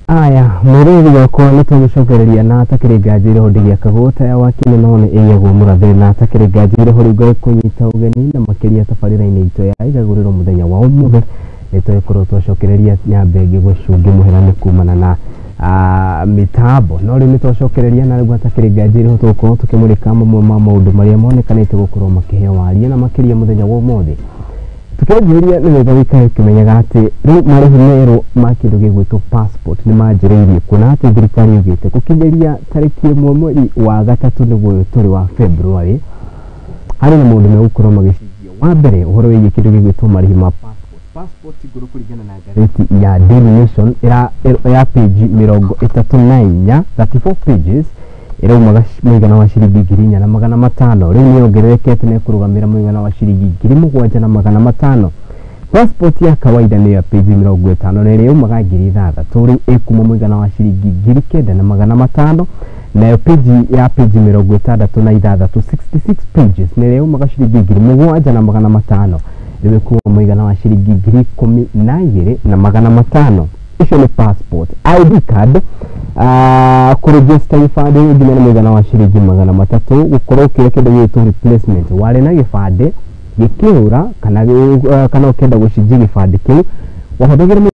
Aya mwĩrĩri wakwa, nĩ tũgũcokereria na atakĩrĩ nganja ĩrĩ ho ndĩgĩakagwo ta ya wakĩnĩ no nĩ ĩyagwo mũrathĩ, na atakĩrĩ nganja ĩrĩ ho rĩu ngũnyita ũgeni na makĩria tabarĩra-inĩ itũ ya igagũrĩro mũthenya wa ũmũthĩ. Nĩ tũgĩkorwo twacokereria nyambe ngĩgũcungi mũhera nĩ kumana na mĩtambo, no rĩu nĩ twacokereria na rĩu hatakĩrĩ nganja ĩrĩ ho tũgũkorwo tũkĩmũrĩka mamwe ma maũndũ marĩa monekanĩte gũkorwo makĩheo waria na makĩria mũthenya wa ũmũthĩ. Tukĩanjĩrĩria, nĩ wega wĩikare ũkĩmenyaga atĩ rĩu marĩhi merũ ma kĩndũ gĩgwĩtwo passport nĩ manjĩrĩirie, kuona atĩ thirikari yugĩte gũkinyĩria tarĩki 1 mweri wa gatatũ, nĩguo ũyũ tũrĩ wa February, harĩ na maũndũ megũkorwo magĩcenjia. Wa mbere, ũhoro wĩgiĩ kĩndũ gĩgwĩtwo marĩhi ma passport. Passport ngũrũ, kũringana na ngathĩti ya Daily Nation ĩra ya page 34, 34 pages, ĩraumaga mũigana wa ciringi 4,500. Rĩu nĩ yongererekete na ĩkũrũgamĩra mũigana wa ciringi 7,500. Passport ya kawaida nĩ ya page 50 na ĩrĩa yaumaga 6,000, rĩu ĩkuma mũigana wa ciringi 9,500. Nayo page ya page 66, 66 pages, nĩ ĩrĩa yaumaga ciringi 7,500, rĩu ĩkuma mũigana wa ciringi 12,500. Icio nĩ passport. ID card, kũregister gĩbandĩ nginya nĩ mũigana wa ciringi 300. Gũkorwo ũkĩoya kĩndũ gĩgwĩtwo replacement, warĩ na gĩbandĩ gĩkĩũra kana kana ũkĩenda gũcenjia gĩbandĩ kĩu, wahũthagĩra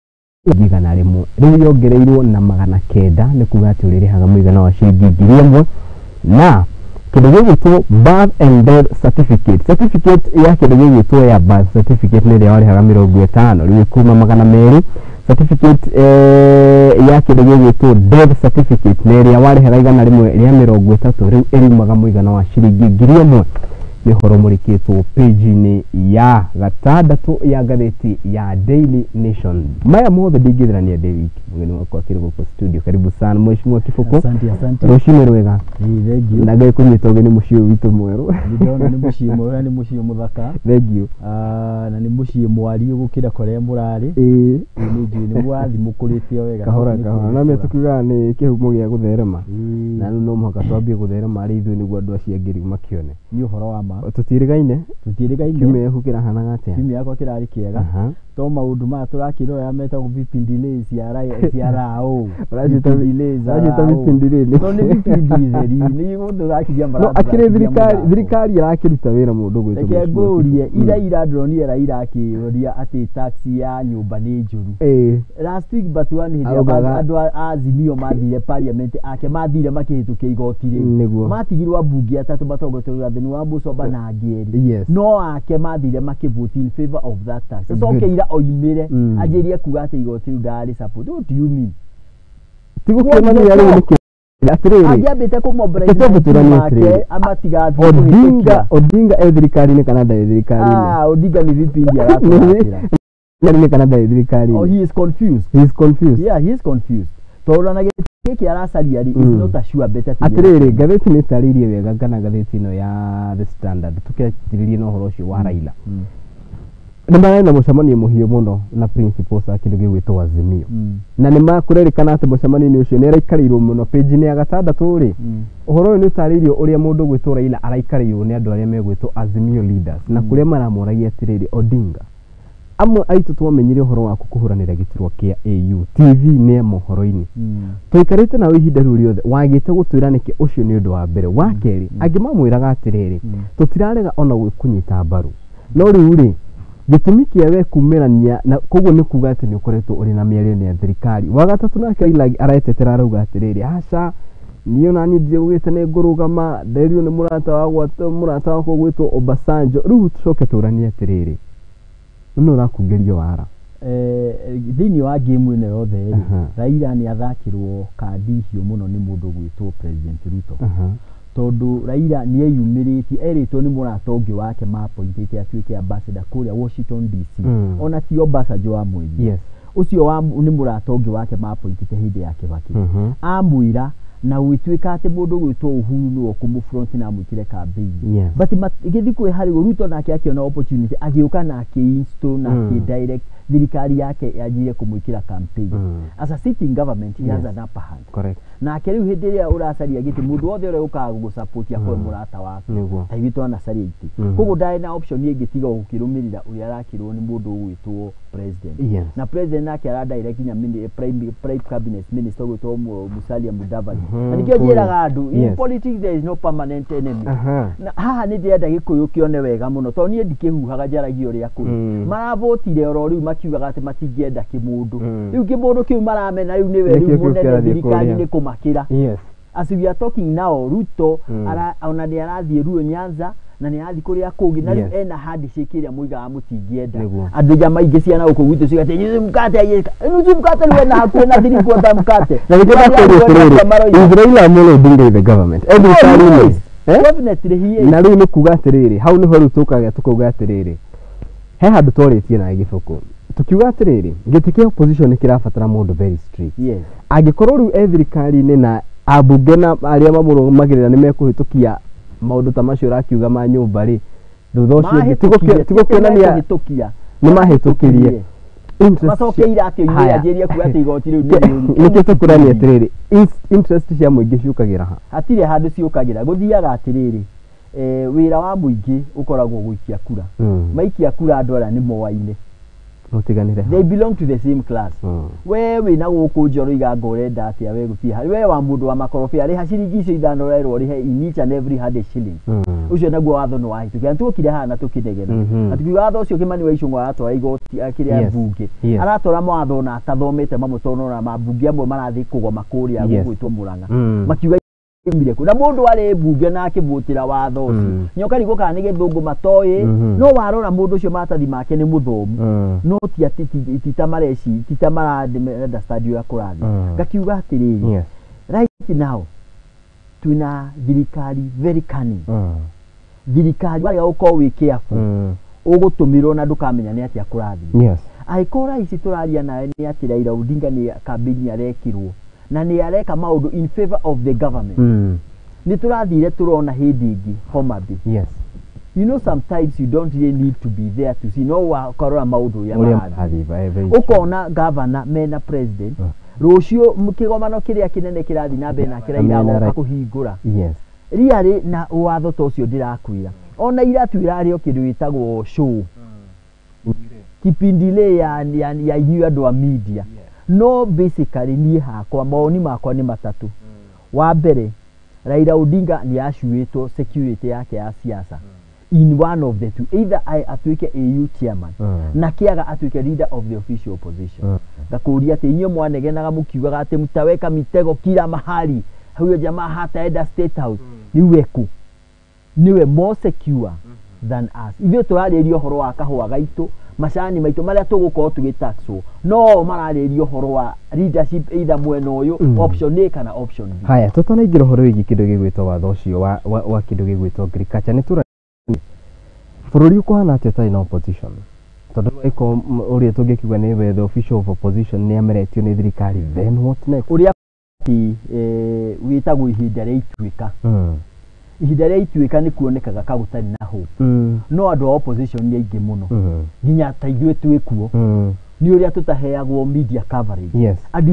ciringi 100, rĩu yongereirwo na 900, nĩ kuga atĩ ũrĩrĩhaga mũigana wa ciringi 1,000. Na kĩndũ gĩgwĩtwo birth and death certificate, certificate ya kĩndũ gĩgwĩtwo ya birth certificate nĩ ĩrĩa warĩhaga 50, rĩu ĩkuma 200. Certificate ya kĩndũ gĩgwĩtwo death certificate nĩ ĩrĩa warĩhaga 130, rĩu ĩriumaga mũigana wa ciringi 1,000. Nĩ ũhoro mũrĩkĩtwo page-inĩ ya gatandatũ ya ngathĩti ya Daily Nation. Maya mothe ndingĩthirania ndĩ wiki, mũgeni wakwa akĩrĩ gũkũ studio. Karibu sana, Mheshimiwa Kibuku. Asante, asante. Rũcinĩ rwega. Ĩĩ, thank you. Na Ngai kũnyita ũgeni mũciĩ ũyũ witũ mwerũ. Nĩ ndĩrona nĩ mũciĩ mwega, nĩ mũciĩ mũthaka. Thank you. Ah, na nĩ mũciĩ mwariĩ gũkĩra kũrĩa mũrarĩ. Ĩĩ. Ĩĩ, nĩ njũĩ nĩ mũrathiĩ mũkũrĩte o wega. Kahora Nĩ kahora kũrĩ na kũra. tukiugaga nĩ kĩhumo gĩa gũtherema. Na rĩu no mũhaka twambie gũtherema arĩ ithuĩ nĩguo andũ acio angĩ rĩu makĩone. Nĩ ũhoro wa ma. Tũtiĩrĩgaine. Tũtiĩrĩgaine. Kiumia gĩaku kĩrahanaga atĩa? Kiumia yakwa kĩrarĩ kĩega. To maũndũ maya tũrakĩrora metagwo vipindi cia rao. Ũraciĩta vipindi nĩ? To nĩ vipindi theri, nĩ gũtũthakithia. No akĩrĩ thirikari ĩrakĩruta wĩra mũndũ gwĩtwo Reke Mheshimiwa ngũrie, Kibuku. ira ndĩronire Raila akĩũria atĩ tax ya nyũmba nĩ njũru. Last week but one, hĩndĩ ĩrĩa andũ a Azimio mathire parliament ake mathire makĩhĩtũkia igoti rĩu, matigirwo ambunge atatũ matongoretio nĩ Gathoni wa Mucomba na angĩ erĩ, no ake mathire makĩvote in favor of that tax. Acoke ira oimĩre anjĩrie kuga atĩ igoti rĩu ndarĩ support. What do you mean? Ti gũkĩonania rĩu nĩkĩ atĩrĩrĩ? Angĩambĩte kũmobilize Reke tũmũtũranie make atĩrĩrĩ. amatigathiĩ Odinga kũhĩtũkia. Odinga e thirikari-inĩ kana ndarĩ thirikari-inĩ? Ah, Odinga nĩ vipindi aratũthakĩra. Thirikari-inĩ kana ndarĩ Oh, thirikari-inĩ? he is confused. He is confused. Yeah, he is confused. Tondũ ona gĩtĩ gĩkĩ aracaria rĩ, is not a sure bet atĩ Atĩrĩrĩ, ngathĩti nĩ ĩtarĩirie wega, kana ngathĩti ĩno ya The Standard, tũkĩanjĩrĩrie na ũhoro ũcio wa Raila, nĩ mararĩ na mũcemanio mũhiũ mũno na principals a kĩndũ gĩgwĩtwo Azimio, na nĩ makũrerĩkana atĩ mũcemanio-inĩ ũcio nĩ araikarĩirwo mũno. Page-inĩ ya gatandatũ rĩ, ũhoro ũyũ nĩ ũtarĩirio ũrĩa mũndũ gwĩtwo Raila araikarĩirwo nĩ andũ arĩa megwĩtwo Azimio leaders, na kũrĩa maramũragia atĩrĩrĩ, "Odinga, amwe aitũ twamenyire ũhoro waku kũhũranĩra gĩturwa kĩa AU TV-inĩ ya mohoro-inĩ, tũikarĩte nawe ihinda rĩu rĩothe, wagĩte gũtwĩra nĩkĩ?" Ũcio nĩ ũndũ wa mbere. Wa kerĩ, angĩ mamwĩraga atĩrĩrĩ, "Tũtirarega ona kũnyita mbaru, no rĩu rĩ, gĩtũmi kĩa we kumĩrania na koguo nĩ kuga atĩ nĩ ũkoretwo ũrĩ na mĩario nĩ ya thirikari." Wa gatatũ, nake Raila aretetera, arauga atĩrĩrĩ, "Aca, niĩ ona niĩ ndirĩ nĩ ngũrũgama, nderirwo nĩ mũrata wakwa, mũrata wakwa gwĩtwo Obasanjo." Rĩu tũcoke tũranie atĩrĩrĩ, nĩ ũrakungĩrio wara. Thĩinĩ wa game ĩno yothe rĩ, Raila nĩ athakĩrwo kandi hiũ mũno nĩ mũndũ gwĩtwo President Ruto, tondũ Raila nĩ eyumĩrĩtie erĩtwo nĩ mũrata ũngĩ wake maappointĩte atuĩke ambassador kũrĩa Washington DC. Ona ti Obasanjo wamwĩrire, ũcio wa nĩ mũrata ũngĩ wake maappointĩte hĩndĩ ya Kibaki. Amwĩra na gwĩtuĩka atĩ mũndũ gwĩtwo Uhuru nĩwe ũkũmũfront na amwĩkĩre campaign. But gĩthiĩ kwĩ harĩ Ruto nake akĩona opportunity, agĩũka na akĩ-install na akĩ-direct thirikari yake yanjire kũmwĩkĩra campaign. As a sitting government, he has an upper hand. Nake rĩu hĩndĩ ĩrĩa ũracaria gĩtĩ mũndũ wothe ũrĩa ũkaga gũgũsupport akorwo mũrata waku. Ta ithuĩ twanacaria itĩ. Koguo ndarĩ na option ĩngĩ tiga gũkĩrũmĩrĩra ũrĩa arakĩrwo nĩ mũndũ ũgwĩtwo president. Na president nake aradirect nginya prime cabinet minister ũgwĩtwo Musalia Mudavadi. Na nĩkĩo njĩraga andũ, in politics there is no permanent enemy. Na haha nĩ ndĩrenda Gĩkũyũ kĩone wega mũno tondũ niĩ ndikĩhuhaga njaragia ũrĩa kũrĩ. Maravotire oro rĩu makiugaga atĩ matingĩenda kĩmũndũ. Rĩu kĩmũndũ kĩu maramena rĩu nĩwe rĩu mũnene thirikari nĩ kũmakĩra. As we are talking now, Ruto ona nĩ arathiĩ Luo Nyanza na nĩ arathiĩ kũrĩa kũngĩ na rĩu ena handshake ĩrĩa mũigaga mũtingĩenda. Andũ nja maingĩ ciana gũkũ gwitũ ciuga atĩ mkate nusu mkate rĩu ena hakuhĩ na 3/4 mkate. Na nĩkĩo ndakũria atĩrĩrĩ, is Raila Amolo Odinga in the government? Thirikari-inĩ. Definitely he is. Na rĩu nĩ kuga atĩrĩrĩ, hau nĩho rĩu tũkaga tũkauga atĩrĩrĩ, he handũ twarĩtie na Gĩbũkũ tukiuga atĩrĩrĩ, gĩtĩ kĩa opposition nĩ kĩrabatara mũndũ very strict. Angĩkorwo rĩu e thirikari-inĩ na ambunge na arĩa mamũrũmagĩrĩra nĩ mekũhĩtũkia maũndũ ta macio ũrakiuga ma nyũmba rĩ, thutha ũcio ũngĩ tigũkĩonania nĩ mahĩtũkirie. Macokeire atĩ oimire anjĩrie kuga atĩ igoti rĩu nĩ rĩũru. Nĩkĩo tũkũrania atĩrĩrĩ, interest cia mũingĩ ciũkagĩra ha? Hatirĩ handũ ciũkagĩra, gũthiaga atĩrĩrĩ, wĩra wa mũingĩ ũkoragwo gũikia kura. Maikia kura andũ arĩa nĩ moaine. They belong to the same class. We wĩna gũkũ Njoro Iganga ũrenda atĩa we gũtirĩ harĩ we wa mũndũ wa makorobia rĩha ciringi icio ithano ũrerwo ũrĩhe in each and every 100 shillings. Ũcio naguo watho nĩ wahĩtũkire. Na tuokire haha na tũkĩnegena. Na tukiuga watho ũcio Kĩmani wa Ichung'wa aratwara igoti kĩrĩa mbunge. Aratwara mawatho na atathomete mamwe tondũ ona mambunge amwe marathiĩ kũgoma kũrĩa gũgwĩtwo Murang'a. Makiuga na mũndũ arĩ mbunge na akĩvũtĩra watho ũcio nyokarigwo kana nĩ gĩthũngũ matoĩ, no warora mũndũ ũcio maratathi make nĩ mũthomu, no ti atĩ ti ta mareci ti ta mara understand ũrĩa kũrathiĩ. Ngakiuga atĩrĩrĩ, right now twĩna thirikari very cunning. Thirikari warega gũkorwo wĩ careful ũgũtũmĩrwo na ndũkamenya nĩ atĩa kũrathiĩ. Angĩkorwo raici tũraria nawe nĩ atĩ Raila Odinga nĩ campaign arekirwo na nĩ areka maũndũ in favor of the government. Nĩ tũrathire tũrona hĩndĩ ĩngĩ Homa Bay. You know sometimes you don't really need to be there to see, no ũkarora maũndũ ũrĩa marathiĩ. Ũkona governor mena president rũciũ kĩgomano kĩrĩa kĩnene kĩrathiĩ na mbere nake Raila agoka kũhingũra. Riarĩ na watho ta ũcio ndĩrakwĩra. Ona ira twĩrarĩ o kĩndũ gĩtagwo show. Kipindile ya inyuĩ andũ a media. No basically niĩ hakwa mawoni makwa nĩ matatũ. Wa mbere, Raila Odinga nĩ acuĩtwo security yake ya siasa in one of the two, either atuĩke AU chairman na kĩaga atuĩke leader of the official opposition. Ngakũria atĩ inyuĩ mwanegenaga mũkiugaga atĩ mtaweka mitego kila mahali, huyo jamaa hataenda State House. Rĩu ekũ niwe more secure than us. Ithuĩ tũrarĩria ũhoro wa kahũa gaitũ, macani maitũ marĩa tũgũkorwo tũgĩtaxwo, no mararĩria ũhoro wa leadership either mwena ũyũ, option A kana option B. Haya, tũtanaingĩra ũhoro wĩgiĩ kĩndũ gĩgwĩtwo watho ũcio wa kĩndũ gĩgwĩtwo agriculture, nĩ tũra bũrũri ũkũhana atĩa ũtarĩ na opposition? Tondũ ĩko ũrĩa tũngĩkiuga nĩ the official of opposition nĩ ameretio nĩ thirikari, then what next? Ũrĩa wĩtagwo ihinda rĩa ituĩka. Ihinda rĩa ituĩka nĩ kuonekaga ka gũtarĩ na hope. No andũ a opposition nĩ aingĩ mũno. Nginya ta ithuĩ twĩ kuo. Nĩ ũrĩa tũtaheagwo media coverage. And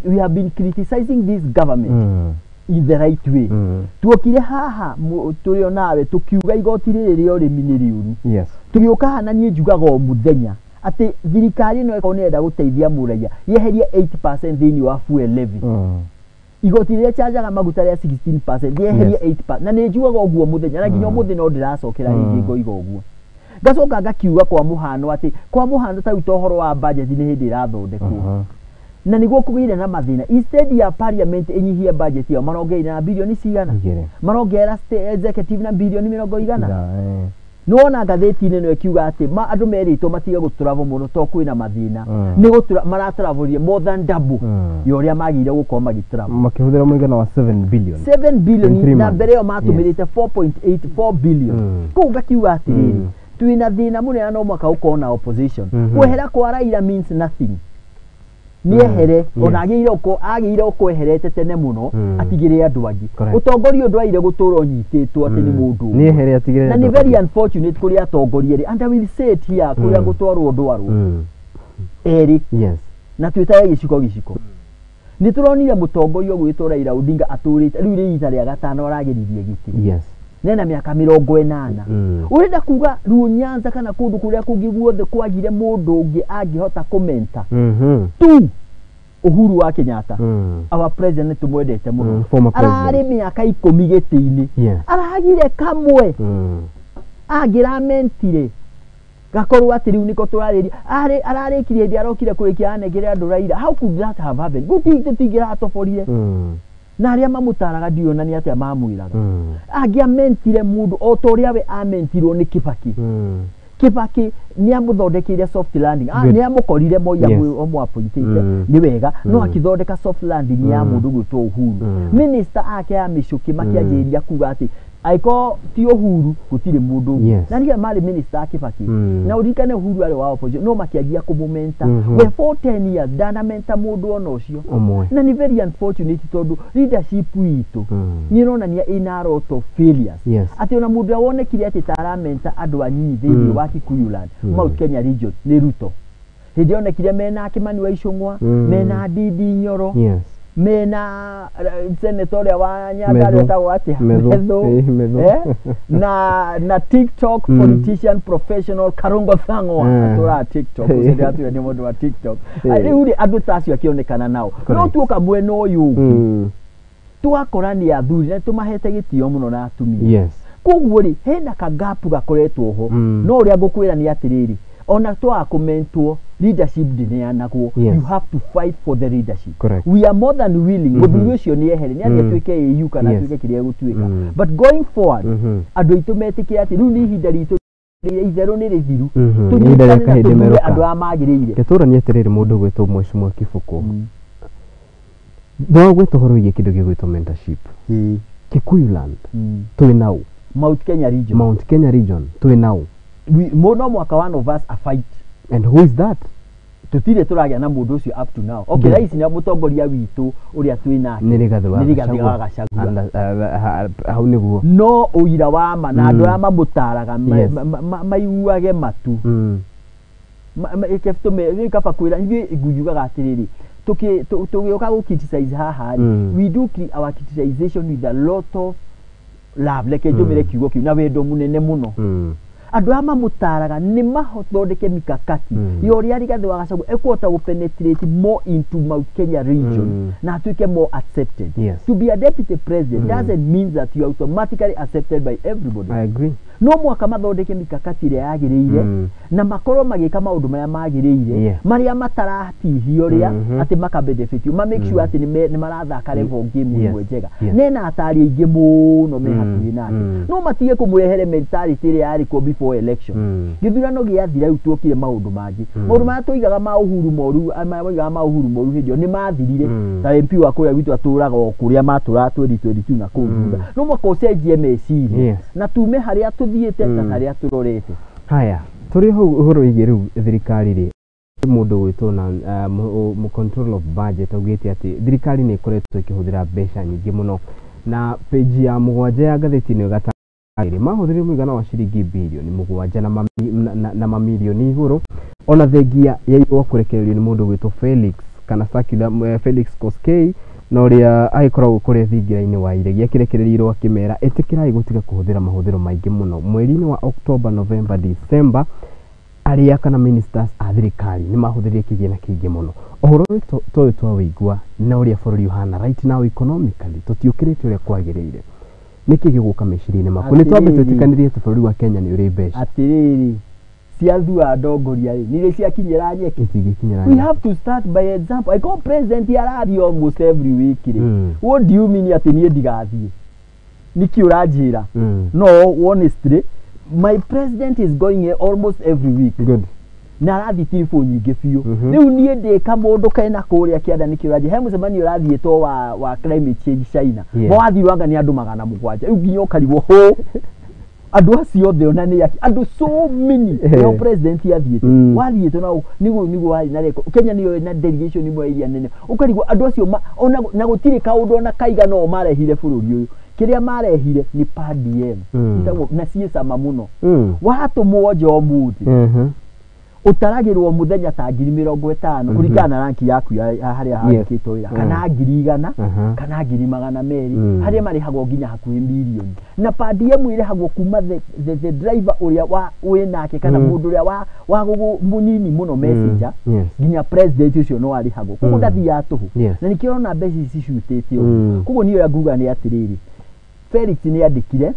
we have been criticizing this government in the right way. Tuokire haha tũrĩ o nawe tũkiuga igoti rĩrĩ rĩa ũrĩmi nĩ rĩũru. Tũgĩũka haha na niĩ njugaga o mũthenya atĩ thirikari ĩno ĩkorwo nĩrenda gũteithia mũraiya yeherie 8% thĩinĩ wa fuel levy. Igoti rĩrĩa chargeaga maguta rĩa 16% rĩeherie 8%, na nĩ njugaga ũguo mũthenya na nginya ũmũthĩ no ndĩracokera rĩngĩ ngoiga ũguo. Ngacoka ngakiuga kwa mũhano atĩ kwa mũhano ta rĩu ta ũhoro wa budget nĩ hĩndĩ ĩrathondekwo. Na nĩguo kũgĩire na mathĩna, instead ya parliament ĩnyihie budget yao marongereire na bilioni cigana, marongerera executive na bilioni 100. Nĩwona ngathĩti-inĩ ĩno ĩkiuga atĩ andũ merĩtwo matige gũtravel mũno tondũ kwĩna mathĩna. Nĩ gũtura maratravelire more than double ya ũrĩa magĩrĩire gũkorwo magĩtravel. Makĩhũthĩra mũigana wa 7 billion. 7 billion na mbere ĩyo matũmĩrĩte 4.84 billion. Koguo ngakiuga atĩrĩrĩ, twĩna thĩna mũnene no mwaka ũkorwo na opposition. Kwehera kwa Raila means nothing. Nĩehere ona agĩrĩire ũkweherete tene mũno atigĩrĩre andũ angĩ. Ũtongoria ũyũ ndwagĩrĩire gũtũra ũnyitĩtwo atĩ nĩ mũndũ ũmwe. Nĩehere atigĩrĩre. Na nĩ very unfortunate kũrĩ atongoria erĩ, and I will say it here, kũrĩa gũtwarwo ndwarwo erĩ na twĩtage gĩciko gĩciko. Nĩ tũronire mũtongoria ũgwĩtwo Raila Odinga atũrĩte rĩu rĩ ita rĩa gatano aragĩririe gĩtĩ. Yes. Nena mĩaka 80. Ũrenda kuga Luo Nyanza kana kũndũ kũrĩa kũngĩ guothe kwagire mũndũ ũngĩ angĩhota kũmenta tu Uhuru wa Kenyatta. Our president tumwendete mũno. Ararĩ mĩaka 10 gĩtĩ-inĩ. Aragire kamwe. Angĩramentire gakorwo atĩ rĩu nĩko tũrarĩria. Ararĩkirie hĩndĩ arokire kũrĩkia anengere andũ Raila. How could that have happened? Gũtingĩratoborire. Na arĩa mamũtaraga ndiũĩ ona nĩ atĩa mamwĩraga. Angĩamentire mũndũ o ta ũrĩa we amentirwo nĩ Kibaki. Kibaki nĩ amũthondekeire soft landing. Nĩ amũkorire Moi amũappointĩte nĩ wega, no akĩthondeka soft landing ya mũndũ gwĩtwo Uhuru. Minister ake ya mĩcũkĩ makĩanjĩrĩria kuga atĩ angĩkorwo ti Uhuru gũtirĩ mũndũ ũngĩ. Na nĩkĩo marĩ minister a Kibaki. Na ũririkane Uhuru arĩ wa opposition, no makĩanjia kũmũmenta. We for 10 years ndanamenta mũndũ ona ũcio. Na nĩ very unfortunate tondũ leadership itũ nĩ ĩronania ĩna a lot of failures. Atĩ ona mũndũ ũrĩa wonekire atĩ ta aramenta andũ anyinyi thĩinĩ wa Kikuyu land, Mount Kenya region nĩ Ruto. Hĩndĩ yonekire mena Kimani wa Ichung'wa, mena Ndindi Nyoro, mena senator ũrĩa wa Nyandarua etagwo atĩa? Methu. Na TikTok politician professional Karungo Thang'wa atũraga TikTok, ũcio ndĩratwĩra nĩ mũndũ wa TikTok. Rĩu rĩ andũ ta acio akĩonekana nao. No tuoka mwena ũyũ ũngĩ twakora nĩ athuri na tũmahete gĩtĩo mũno na atumia. Koguo rĩ hena kagapu gakoretwo ho. No ũrĩa ngũkwĩra nĩ atĩrĩrĩ, ona twaga kũmentwo leadership ndĩneanagwo. You have to fight for the leadership. Correct. We are more than willing. Mũthuri ũcio nĩ ehere, nĩ athiĩ atuĩke AU kana atuĩke kĩrĩa egũtuĩka. But going forward, andũ aitũ metĩkĩre atĩ rĩu nĩ ihinda ritũ itherũ nĩ rĩthiru. Tũnyitane na tũthure andũ arĩa magĩrĩire. Gĩtũranie atĩrĩrĩ mũndũ ũgwĩtwo Mheshimiwa Kibũkũ. No gwĩtwo ũhoro wĩgiĩ kĩndũ gĩgwĩtwo mentorship. Kikuyu land twĩ nau. Mount Kenya region. Mount Kenya region twĩ nau. No mwaka one of us a fight. And who is that? Tutire tũragĩa na mũndũ ũcio up to now. Okay, thaa ici nĩ mũtongoria witũ ũrĩa twĩ nake. Nĩ Rigathĩ wa Gachagua. Hau nĩguo. No ũira wa ma na andũ arĩa mamũtaraga maiguage matu. Kaba kwĩra ithuĩ ngujugaga atĩrĩrĩ, tũgĩũka gũ criticize haha rĩ, we do our criticization with a lot of love, reke njũmĩre kiugo kĩu na wendo mũnene mũno. Andũ arĩa mamũtaraga nĩ mathondeke mikakati ya ũrĩa Rigathĩ wa Gachagua ekũhota gũ penetrate more into Mount Kenya region na atuĩke more accepted. Yes. To be a deputy president doesn't mean that you are automatically accepted by everybody. I agree. No mwaka mathondeke mikakati ĩrĩa yagĩrĩire na makorwo magĩka maũndũ marĩa magĩrĩire, marĩa mataratihio rĩa atĩ makabenefit, ma make sure atĩ nĩ marathaka level game ĩmwe njega. Nena atari aingĩ mũno me hakuhĩ nake. No matige kũmũrehere mentality ĩrĩa yarĩ kuo before election. Gĩthurano gĩathira rĩu tuokire maũndũ mangĩ. Maũndũ marĩa tũigaga ma Uhuru moru, marĩa moigaga ma Uhuru moru hĩndĩ ĩyo nĩ mathirire. Ta MP wa kũrĩa gwitũ atũraga o kũrĩa matũraga 2022 na kũu thutha. No mwaka ũcenjie meciria na tume harĩa tũthiĩte na harĩa tũrorete. Haya, tũrĩ hau ũhoro wĩgiĩ rĩu thirikari rĩ, mũndũ gwĩtwo na control of budget augĩte atĩ thirikari nĩ ĩkoretwo ĩkĩhũthĩra mbeca nyingĩ mũno, na page ya 7 ya ngathĩti ĩno ĩgatarĩria mahũthĩrire mũigana wa ciringi birioni 7 na mamirioni igũrũ, ona thengia ya irũa kũrekererio nĩ mũndũ gwĩtwo Felix kana circular Felix Koskei, na ũrĩa agĩkoragwo kũrĩa thingira-inĩ wa iregi akĩrekereria akĩmera ĩtĩkĩrai gũtiga kũhũthĩra mahũthĩro maingĩ mũno. Mweri-inĩ wa October, November, December arĩa kana ministers a thirikari nĩ mahũthĩrire kĩgĩna kĩingĩ mũno. Ũhoro ũyũ tũyũ twawĩigua na ũrĩa bũrũri ũhana right now economically tũtiũkĩrĩte ũrĩa kwagĩrĩire, nĩkĩ gĩgũka meciria-inĩ maku? Nĩ twambe twĩtĩkanĩrie atĩ bũrũri wa Kenya nĩ ũrĩ mbeca. Atĩrĩrĩ, ciathua ndongoria rĩ, nĩ ciakinyĩra nyeki? Itingĩkinyĩra. We have to start by example. Angĩkorwo president arathiĩ almost every week rĩ, what do you mean atĩ niĩ ndigathiĩ? Nĩkĩ ũranjĩra? No, honestly, my president is going almost every week. Good. Na arathiĩ tiribũ nyingĩ biũ. Rĩu niĩ ndĩ kamũndũ kena kũrĩa kĩanda nĩkĩ ũranjĩra? He mũcemanio ũrathiĩtwo wa climate change China. Mwathirwo anga nĩ andũ 700. Rĩu nginya ũkarigwo hũ. Andũ acio othe ona nĩ aki andũ so many. Nĩo president athiĩte. Wathiĩte na nĩguo warĩ na record. Kenya nĩyo ĩna delegation ĩmwe iria nene. Ũkarigwo andũ acio ona gũtirĩ kaũndũ ona kaigana o marehire bũrũri ũyũ. Kĩrĩa marehire nĩ per diem. Na ciĩ cama mũno. Watũmwo nja ũmũthĩ. Utaragirwo muthenya ta 50,000 kuringana na ranki yaku ya haria handikitwo wira kana 100,000 kana 200,000 haria marihagwo nginya hakuhi milioni na per diem irihagwo kuma the driver uria wa winake kana mundu uria wa munini muno messenger nginya president ucio no arihagwo koguo ndathiaga tuhu na nikio ona mbeca ici cicutĩte ũguo. Koguo niĩ ũrĩa nguga nĩ atĩrĩrĩ, Felix nĩ andĩkire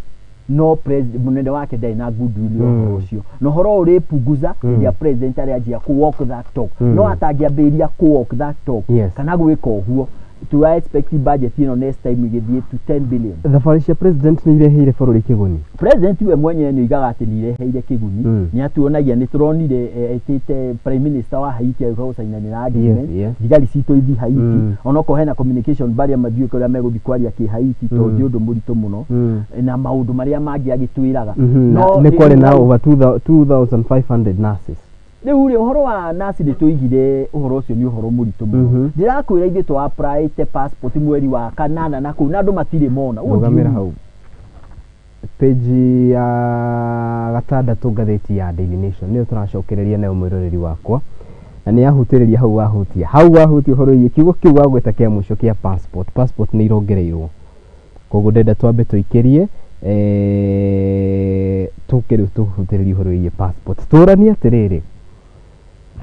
no president munene wake ndarĩ na goodwill ũhoro ũcio na ũhoro ũrĩ punguza ya president arĩanjia ku walk that talk no atangĩambĩrĩria ku walk that talk kana gwĩka ũguo to expect budget ĩno next time ĩgĩthiĩ to 10 billion. Thabarĩ cia president nĩ ireheire bũrũri kĩguni. President we mwenyewe nĩ oigaga atĩ nĩ ireheire kĩguni, nĩ atuonagia nĩ tũronire etĩte prime minister wa Haiti agĩũka gũcainanĩra agreement thigari citũ ithi Haiti onokorwo hena communication barrier mathiĩ kũrĩa megũthiĩ kwaria kĩ Haiti tondũ nĩ ũndũ mũritũ mũno na maũndũ marĩa mangĩ agĩtwĩraga. No nĩ kwarĩ na over 2500 nurses. Rĩu rĩ ũhoro wa nurse nĩ tũigire ũhoro ũcio nĩ ũhoro mũritũ mũno. Ndĩrakwĩra ithuĩ twa applyte passport mweri wa kanana na kũu na andũ matirĩ mona. Rũgamĩra hau page ya gatandatũ ngathĩti ya Daily Nation nĩyo tũracokereria nayo mwĩroreri wakwa na nĩ yahutĩrĩria hau wahutia hau wahutia ũhoro wĩgiĩ kiugo kĩu wagweta kĩa mũico kĩa passport. Passport nĩ irongereirwo koguo ndenda twambe tũikĩrie tũke rĩu tũhutĩrĩrie ũhoro wĩgiĩ passport. Tũranie atĩrĩrĩ,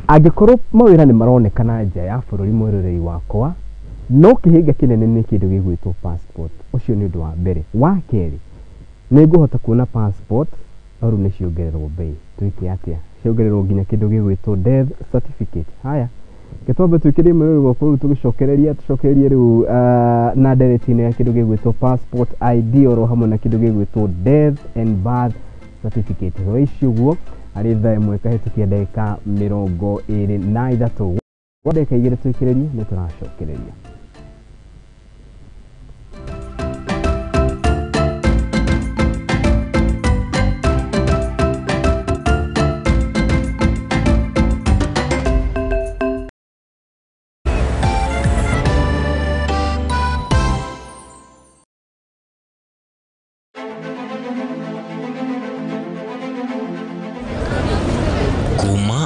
angĩkorwo mawĩra nĩ maronekana nja ya bũrũri mwĩroreri wakwa no kĩhĩnga kĩnene nĩ kĩndũ gĩgwĩtwo passport. Ũcio nĩ ũndũ wa mbere. Wa kerĩ, nĩ ngũhota kuona passport no rĩu nĩ ciongererwo bei. Twĩke atĩa? Ciongererwo nginya kĩndũ gĩgwĩtwo death certificate. Haya, gĩtwambe twĩkĩrie mwĩroreri wakwa rĩu tũgĩcokereria tũcokererie rĩu na ndereti-inĩ ya kĩndũ gĩgwĩtwo passport ID oro hamwe na kĩndũ gĩgwĩtwo death and birth certificate. Thaa ici ũguo harĩ thaa ĩmwe kahĩtũkia ndagĩka 23 kwa ndagĩka 2 twĩkĩrĩrie nĩ tũracokereria.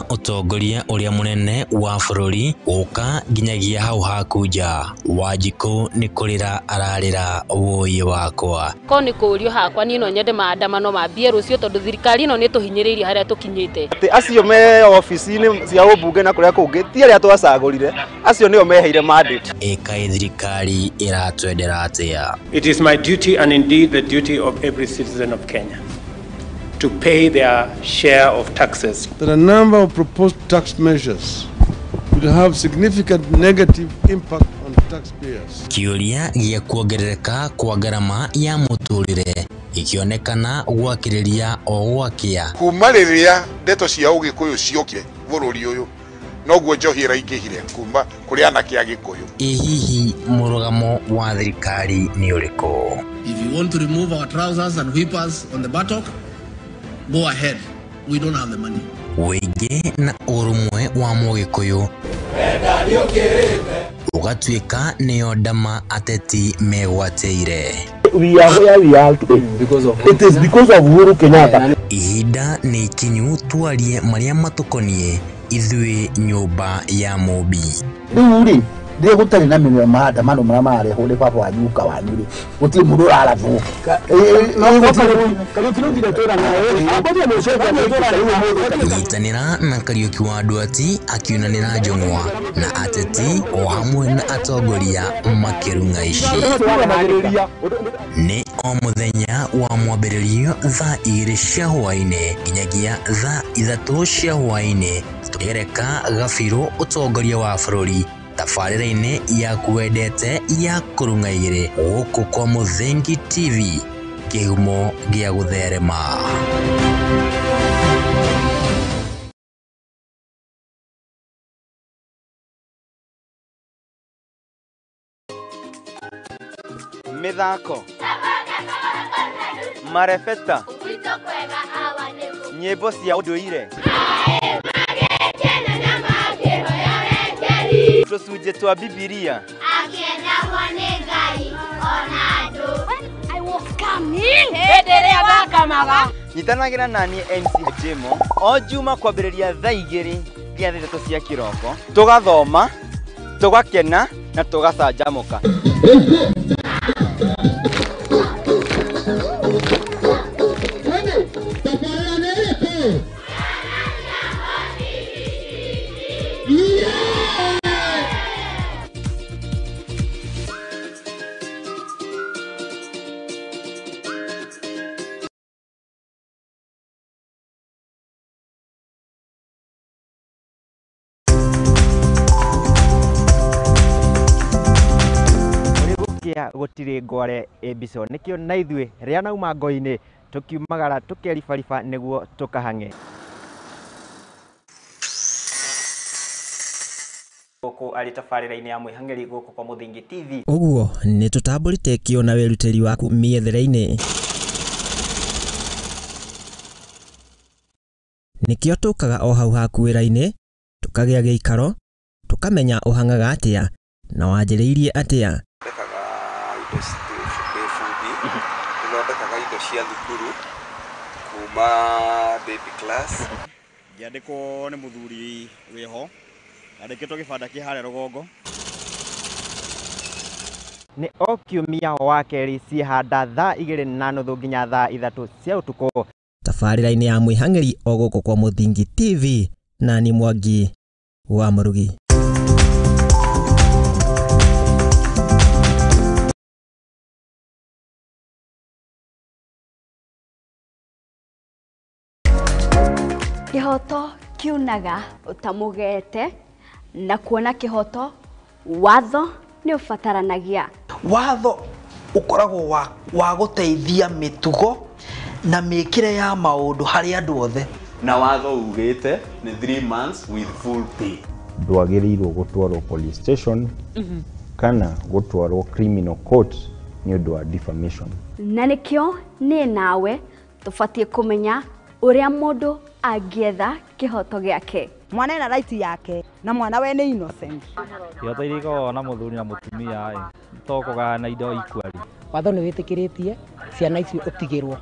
Ũtongoria ũrĩa mũnene wa bũrũri gũka nginyagia hau hakunja Wanjikũ nĩ kũrĩra ararĩra wũi wakwa. Ko nĩ kũũrio hakwa niĩ no nyende maandamano mambie rũciũ tondũ thirikari ĩno nĩ tũhinyĩrĩirie harĩa tũkinyĩte. Atĩ acio me obici-inĩ cia ũmbunge na kũrĩa kũngĩ ti arĩa twacagũrire, acio nĩo meheire mandate. Ĩkaĩ thirikari ĩratwendera atĩa? It is my duty and indeed the duty of every citizen of Kenya to pay their share of taxes. That a number of proposed tax measures will have significant negative impact on taxpayers. Kĩũria gĩa kuongerereka kwa ngarama ya mũtũrĩre ikionekana gwakĩrĩria o gwakĩa. Kuma rĩrĩa ndeto cia ũgĩkũyũ ciokire bũrũri ũyũ noguo njohi ĩraingĩhire kuma kũrĩ anake a Gĩkũyũ. Ĩ hihi mũrũgamo wa thirikari nĩ ũrĩkũ? If you want to remove our trousers and whip us on the buttock, go ahead. We don't have the money. Wĩingĩ na ũrũmwe wa mũgĩkũyũ ũgatuĩka nĩyo ndama ateti megwatĩire. We are where we are today because of it is because of Uhuru Kenyatta. Ihinda nĩ ikinyu twarie marĩa matũkoniĩ ithuĩ nyũmba ya Mũmbi. Rĩu rĩ rĩrĩa gũtarĩ na maandamano marĩa mararehwo nĩ baba wanyu guka wanyu rĩ gũtirĩ mũndũ ũrarathwo. Nyitanĩra na Kariũki wa Nduati akiunanĩra njũng'wa na ateti o hamwe na atongoria makĩrung'a ici. Nĩ o mũthenya wa mwambĩrĩrio thaa 2 cia hwaĩ-inĩ nginyagia thaa 3 cia hwaĩ-inĩ tũkĩgereka gabirũ ũtongoria wa bũrũri tabarĩra-inĩ yaku wendete ya kũrung'a igĩrĩ gũkũ kwa Mũthingi TV kĩhumo gĩa gũtherema. Mĩthako marebeta nyĩmbo cia ũndũire tũcunjĩ twa Bibilia. When I was coming, hĩndĩ ĩrĩa ndakamaga Nyitanagĩra naniĩ MC Jimo o Juma kwambĩrĩria thaa 2 nginya thaa 3 cia kĩroko, tũgathoma, tũgakena na tũgacanjamũka. Gũtirĩ ngware ĩmbico nĩkĩo na ithuĩ rĩa nauma ngo-inĩ tũkiumagara tũkeribariba nĩguo tũkahang'e. Gũkũ arĩ tabarĩra-inĩ ya mwĩhang'eri gũkũ kwa Mũthingi TV. Ũguo nĩ tũtambũrĩte kĩo na wĩrutĩri waku mĩethere-inĩ. Nĩkĩo tũkaga o hau haku wĩra-inĩ, tũkagĩa gĩikaro, tũkamenya ũhang'aga atĩa na wanjĩrĩirie atĩa. Thondekaga indo cia thukuru kuma baby class. Ngĩandĩkwo nĩ mũthuri wĩho, andĩkĩtwo gĩbanda kĩ harĩa rũgongo. Nĩ o kiumia wa kerĩ ciĩhanda thaa 2:30 nginya thaa 3 cia ũtukũ. Tabarĩra-inĩ ya mwĩhang'eri o gũkũ kwa Mũthingi TV na ni Mwangi wa Mũrugi. Kĩhoto kiunaga ũtamũgete na kuona kĩhoto watho nĩ ũbataranagia. Watho ũkoragwo wa gũteithia mĩtugo na mĩkĩre ya maũndũ harĩ andũ othe. Na watho ugĩte nĩ 3 months with full pay. Ndwagĩrĩirwo gũtwarwo police station kana gũtwarwo criminal court nĩ ũndũ wa defamation. Na nĩkĩo niĩ nawe tũbatiĩ kũmenya ũrĩa mũndũ angĩetha kĩhoto gĩake. Mwana ena right yake na mwana we nĩ innocent. Kĩhoto iria ikoragwo na mũthuri na mũtumia ĩ to kũgayana indo equally. Watho nĩ wĩtĩkĩrĩtie ciana icio ũtigĩrwo.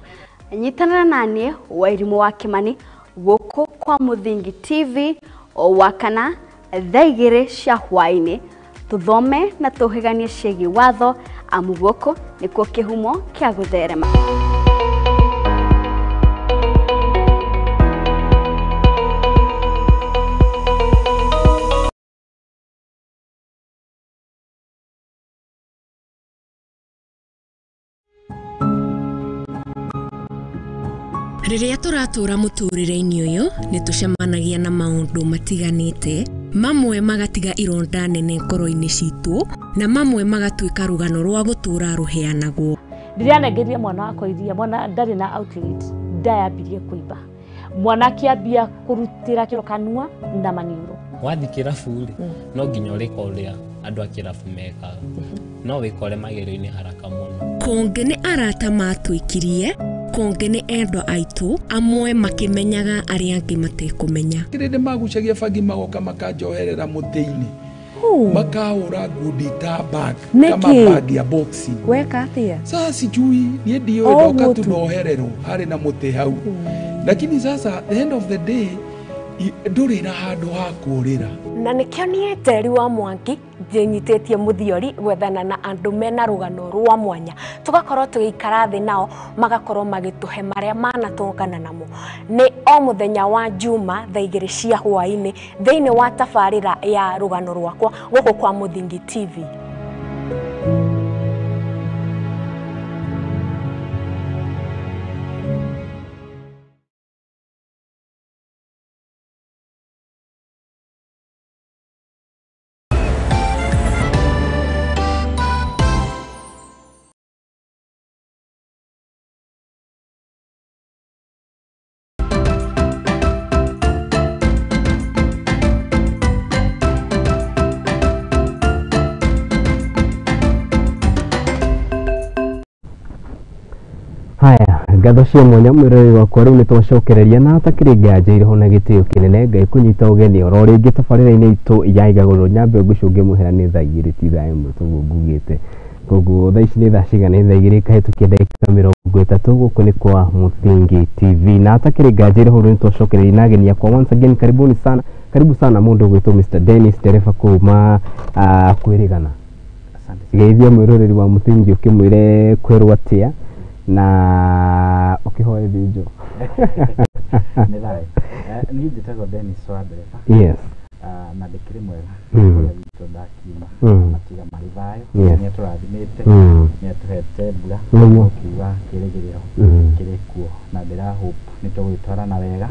Nyitanĩra naniĩ Wairimũ wa Kĩmani gũkũ kwa Mũthingi TV o wakana thaa 2 cia hwaĩ-inĩ tũthome na tũhĩganie ciĩgiĩ watho amu gũkũ nĩkuo kĩhumo kĩa gũtherema. Rĩrĩa tũratũra mũtũrĩre-inĩ ũyũ nĩ tũcemanagia na maũndũ matiganĩte, mamwe magatiga ironda nene ngoro-inĩ citũ na mamwe magatuĩka rũgano rwa gũtũra rũheanagwo. Ndĩranengeria mwana wakwa iria, mwana ndarĩ na outlet, ndayambirie kũimba. Mwana akĩambia kũrutĩra kĩro kanua na maniũrũ. Wathiĩ kĩrabu rĩ, no nginya ũrĩka ũrĩa andũ a kĩrabu mekaga, no wĩkore magerio-inĩ haraka mũno. Kũngĩ nĩ arata matwĩkirie, kũngĩ nĩ endwa aitũ, amwe makĩmenyaga arĩa angĩ matekũmenya. Kĩrĩndĩ magucagia bangi magoka makanjoherera mũtĩ-inĩ, makahũra ngundi ta bag kama bag ya boxing. Weka atĩa? Sasa sijui niĩ ndiũĩ, ndoka tu nohererwo harĩ na mũtĩ hau. Lakini sasa the end of the day ndũrĩ na handũ ha kũũrĩra. Na nĩkĩo niĩ Njeri wa Mwangi njĩnyitĩtie mũthiori gwethana na andũ mena rũgano rwa mwanya, tũgakorwo tũgĩikara thĩ nao magakorwo magĩtũhe marĩa manatũngana namo. Nĩ o mũthenya wa Juma thaa 2 cia hwaĩ-inĩ thĩinĩ wa tabarĩra ya rũgano rwakwa gũkũ kwa Mũthingi TV. Haya, ngatho cia mwanya mwĩroreri wakwa rĩu nĩtwacokereria na hatakĩrĩ nganja irĩho na gĩtĩo kĩnene Ngai kũnyita ũgeni oro rĩngĩ tabarĩra-inĩ itũ ya igagũrĩro. Nyambe ngũcũnge mũhera nĩ thaa 2 ti thaa 1 toguo ngugĩte. Koguo thaa ici nĩ thaa cigana? Nĩ thaa 2 kahĩtũkia ndagĩka 30. Gũkũ nĩ kwa Mũthingi TV na hatakĩrĩ nganja ĩrĩ hau nĩ twacokereria na ageni akwa. Once again, karibuni sana, karibu sana mũndũ ũgwĩtwo Mr Dennis, dereba kuma kwĩrĩgana. Geithia mwĩroreri wa Mũthingi ũkĩmwĩre kwerwo atĩa na ũkĩhoe thinjo. Nĩ thayũ. Niĩ njĩtagwo Dennis wa ndereba. Na ndĩkĩrĩ mwega. Kũrĩa gwitũ ndakiuma matiga marĩ thayũ. Nĩ atũrathimĩte, nĩ atũhete mbura, ũkiuga kĩrĩgĩrĩro kĩrĩ kuo na ndĩra hope nĩ tũgũgĩtwarana wega.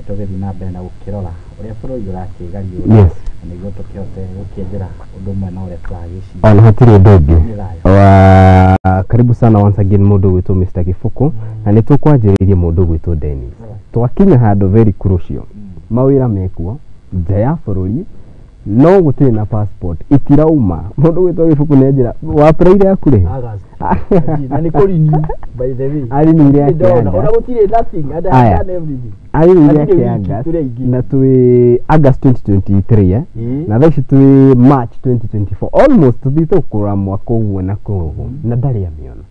Tũgĩthiĩ na mbere na gũkĩrora ũrĩa bũrũri ũrakĩgariũra na nĩguo tũkĩhote gũkĩenjera ũndũ ũmwe na ũrĩa tũragĩciria. Ona hatirĩ ũndũ ũngĩ. Nĩ thayũ. Karibu sana once again mũndũ ũgwĩtwo Mr Gibuku, na nĩ tũkwanjĩrĩirie mũndũ ũgwĩtwo Dennis. Twakinya handũ very crucial, mawĩra mekuo nja ya bũrũri no gũtirĩ na passport itirauma. Mũndũ ũgwĩtwo Gibuku nĩ njĩra wapreire yaku rĩ? August. Na nĩ kũ renew, by the way. Arinĩire yake Ndona, August. ona gũtirĩ nothing and I Aya. have done everything. Arinĩire Na ndirĩ yake wiki, August tũrĩ aingĩ. na twĩ August 2023 na thaa ici twĩ March 2024, almost tũthiĩte gũkũra mwaka ũguo na kũu na ndarĩ amĩona.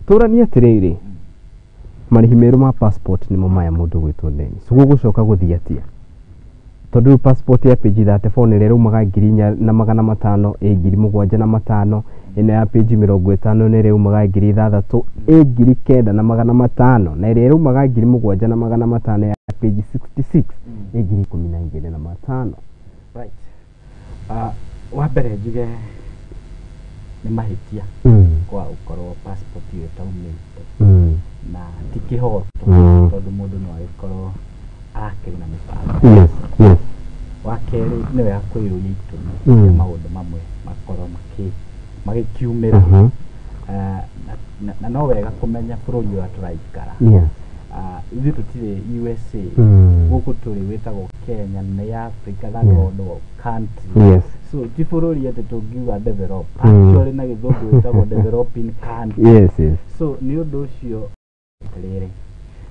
Tũranie atĩrĩrĩ, marĩhi merũ ma passport nĩmo maya mũndũ ũgwĩtwo Dennis, gũgũcoka gũthiĩ atĩa? Tondũ rĩu passport ya page 34 nĩrĩa ĩraumaga 4500, ĩ 7500. Ĩno ya page 50 nĩrĩa ĩraumaga 6000, ĩ 9500, na ĩrĩa ĩraumaga 7500 ya page 66 ĩ 12500. Right. Wa mbere njuge nĩ mahĩtia kwa gũkorwo passport ĩyo ĩtaumĩte na ti kĩhoto tondũ mũndũ no agĩkorwo arakĩrĩ na mĩbango. yes yes Wa kerĩ nĩ wega kwĩyũria itũmi cia maũndũ mamwe makorwo magĩkiumĩra. Na no wega kũmenya bũrũri ũrĩa tũraikara. Ithuĩ tũtirĩ USA. Gũkũ tũrĩ wĩtagwo Kenya, nĩ Africa, that world country. So ti bũrũri atĩ tũngiuga develop. Actually na gĩthũngũ wĩtagwo developing country. Yes yes So nĩ ũndũ ũcio atĩrĩrĩ,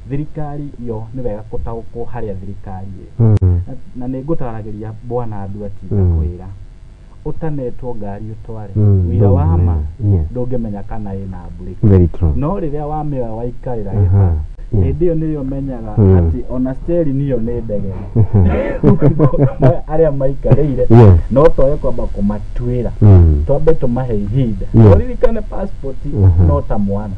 thirikari yo nĩ wega gũtaũkwo harĩa thirikari ĩ. Na nĩ ngũtaragĩria bwana andũ atinda kwĩra ũtanetwo ngari ũtware wĩra wa ma ndũngĩmenya kana ĩna mburĩki. Very true. No rĩrĩa wamĩoya waikarĩra gĩbara, hĩndĩ ĩyo nĩrĩo ũmenyaga atĩ ona steering ĩyo nĩ ndegere. Arĩa maikarĩire no twae kwamba kũmatuĩra, twambe tũmahe ihinda. Ũririkane passport no ta mwana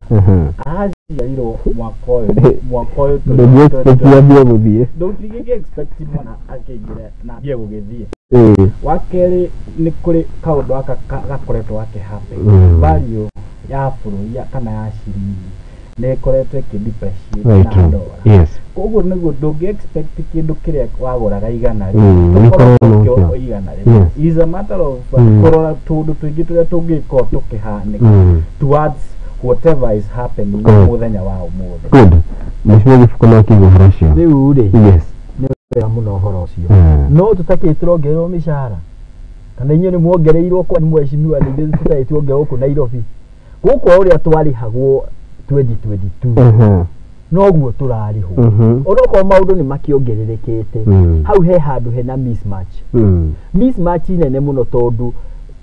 araciarirwo mwaka ũyũ, mwaka ũyũ tũrĩ Ndũngĩ expect ambie gũthiĩ. Ndũngĩgĩ expect mwana akĩingĩre na ambie gũgĩthiĩ. Wa kerĩ nĩ kũrĩ kaũndũ gaka gakoretwo gakĩ happen. Value ya bũrũri kana ya ciringi nĩ ĩkoretwo ĩkĩ depreciate Very na true. dollar. Koguo nĩguo ndũngĩ expect kĩndũ kĩrĩa wagũraga 100 gĩkorwo gĩkorwo nokĩo. 100. Is a matter of kũrora tũũndũ tũingĩ tũrĩa tũngĩkorwo tũkĩhanĩka towards whatever is happening mũthenya wa ũmũthĩ. Good. Mheshimiwa Gibuku no akĩigua ũhoro ũcio. Rĩu rĩ, nĩ wega mũno ũhoro ũcio. No tũtakĩ tũrongererwo mĩcara kana inyuĩ nĩ muongereirwo kwa mheshimiwa? Nĩ ithuĩ tũtarĩ tuongererwo gũkũ Nairobi, gũkũ o ũrĩa twarĩhagwo 2022 noguo tũrarĩhwo, onokorwo maũndũ nĩ makĩongererekete. Hau he handũ hena mismatch, mismatch nene mũno, tondũ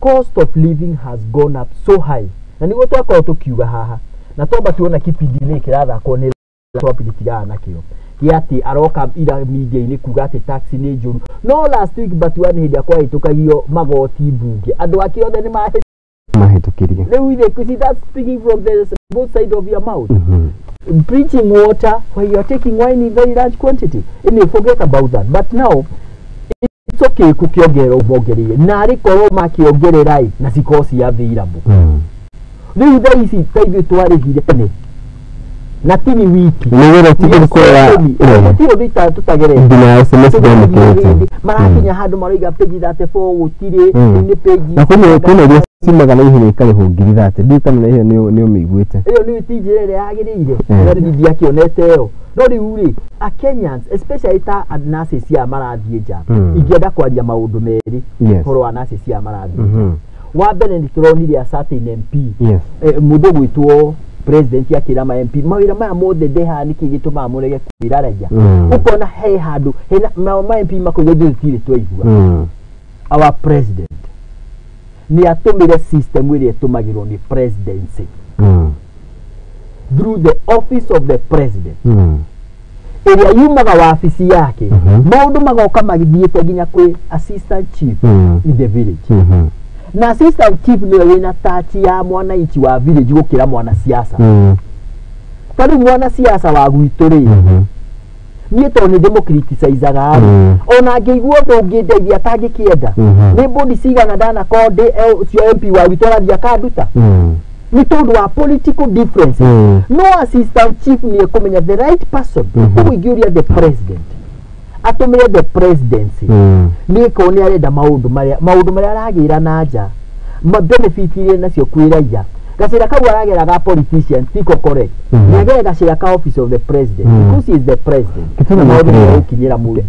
cost of living has gone up so high, na nĩguo twakorwo tũkiuga haha na twamba tuona kipindi-inĩ kĩrathakwo nĩ twambi gĩtigana nakĩo gĩa atĩ aroka ira media-inĩ kuga atĩ tax nĩ njũru. No last week but one, hĩndĩ ĩrĩa kwahĩtũkagio magoti mbunge, andũ ake othe nĩ mahĩtũkirie. Rĩu ithe, see, that's speaking from the both side of your mouth, preaching water when you are taking wine in very large quantity. Anyway, forget about that. But now it's okay kũkĩongerera mongereire na arĩ korwo makĩongerera ĩ na cikorwo ci available. Rĩu thaa ici ta ithuĩ twarĩhire tene na tini wiki. Nĩgetha ũtige gũkorwo gũtirĩ ũndũ tũtagerete. Nginya SMS ndamũkĩrĩte. Marakinya handũ maroiga page 34 gũtirĩ, nĩ page Na kwĩna iria ciumaga na ihenya ikarĩhwo 30,000. Ndiũĩ kana ĩyo nĩ ũmĩiguĩte. Ĩyo nĩ ti njĩra ĩrĩa yagĩrĩire. Na ndiakĩonete ĩyo. No rĩu rĩ, a Kenyans especially ta nurses aya marathiĩ nja, ingĩenda kwaria maũndũ merĩ ũhoro wa nurses aya marathiĩ nja. Wa mbere, nĩ tũronire a certain MP, mũndũ gwĩtwo president akĩra ma MP mawĩra maya mothe ndehaga, nĩkĩ gĩtũmaga mũrege kwĩra raia? Ũkona he handũ hena ma MP makoiga ithuĩ tũtirĩ twaigua our president. Nĩ atũmĩre system ĩrĩa ĩtũmagĩrwo nĩ presidency through the office of the president ĩrĩa yumaga wabici yake maũndũ magoka magĩthiĩte nginya kwĩ assistant chief in the village na assistant chief nĩwe wĩna touch ya mwananchi wa village gũkĩra mwanasiasa. Ta rĩu mwanasiasa wa gwitũ rĩ niĩ tondũ nĩ ndĩmũcriticizaga rĩ ona angĩigua ũndũ ũngĩndeithia atangĩkĩenda nĩ mbũndi cigana ndanakorwo ndĩ ũcio MP wa gwitũ arathiĩ akanduta nĩ tondũ wa political differences. No assistant chief nĩ ekũmenya the right person. Koguo ingĩũria the president atũmĩre the presidency nĩ korwo nĩ arenda maũndũ marĩa aragĩra na nja ma benefit iria nacio kwĩ raia gacĩra kau aragera ga politician tiko correct nĩ agere gacĩra ka office of the president because he is the president. Maũndũ megũkinyĩra mũingĩ.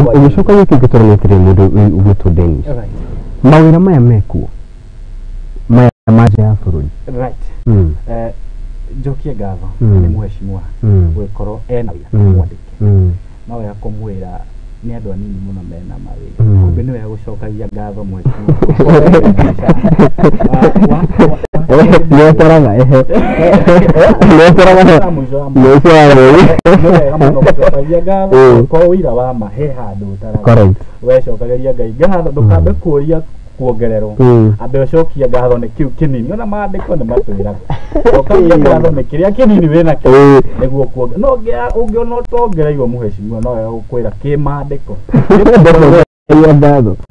Ũgĩcoka gĩkĩ gĩtũrania atĩrĩ mũndũ ũgwĩtwo Dennis, mawĩra maya mekuo maya ma nja ya bũrũri. Right. Njokie ngatho nĩ mheshimiwa gũgĩkorwo ena wĩra mwandĩke no wega kũmwĩra nĩ andũ anini mũno mena mawĩra kumbe nĩ wega gũcokagia ngatho mheshimiwa. Nĩetaraga ehe nĩetaraga mũico wa mweri nĩ wega mũno gũcokagia ngatho korwo wĩira wa ma he handũ ũtaraga wecokagĩria Ngai ngatho ndũkambe kũria kuongererwo ambe ũcokie ngatho nĩ kĩu kĩnini ona maandĩko nĩ matwĩraga cokagia ngatho nĩ kĩrĩa kĩnini wĩna kĩo nĩguo kuongerera no ũngĩona ũtongereirwo mheshimiwa no wega gũkwĩra kĩ maandĩko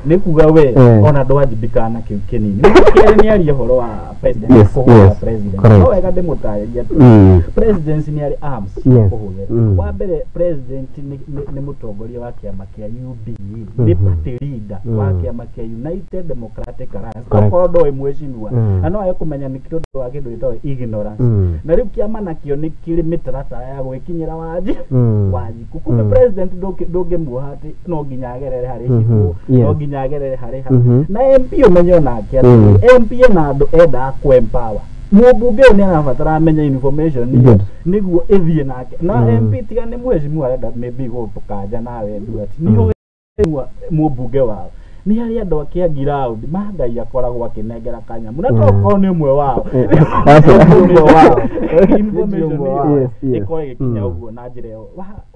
nĩ kuga we ona ndwajibikaga na kĩu kĩnini. Kerĩ nĩ aria ũhoro wa president kũhũthĩra president no wega ndĩmũtarĩrie atĩ presidency nĩ arĩ arms cia kũhũthĩra. Wa mbere president nĩ mũtongoria wa kĩama kĩa UDA nĩ party leader wa kĩama kĩa United Democratic Alliance okorwo ndoĩ mheshimiwa na no age kũmenya nĩ tondũ wa kĩndũ gĩtagwo ignorance na rĩu kĩama nakĩo nĩ kĩrĩ mĩtaratara ya gwĩkinyĩra wanjiku kumbe president ndũngĩmuoha atĩ no nginya agerere harĩ cibũ no nginya agerere harĩ ha na MP ũmenye onake atĩ MP ena andũ endaga kũ empower mũmbunge ũyũ nĩ arabatara amenye information ĩyo nĩguo ĩthiĩ nake na MP tiga nĩ mheshimiwa arenda maybe gũtũkanja nawe Nduati nĩ mũmbunge wao nĩ harĩ andũ ake a ground ma Ngai akoragwo akĩnengera kanyamũ na tokorwo nĩ ũmwe wao information ĩyo ĩkorwo ĩgĩkinya ũguo na njĩra ĩyo.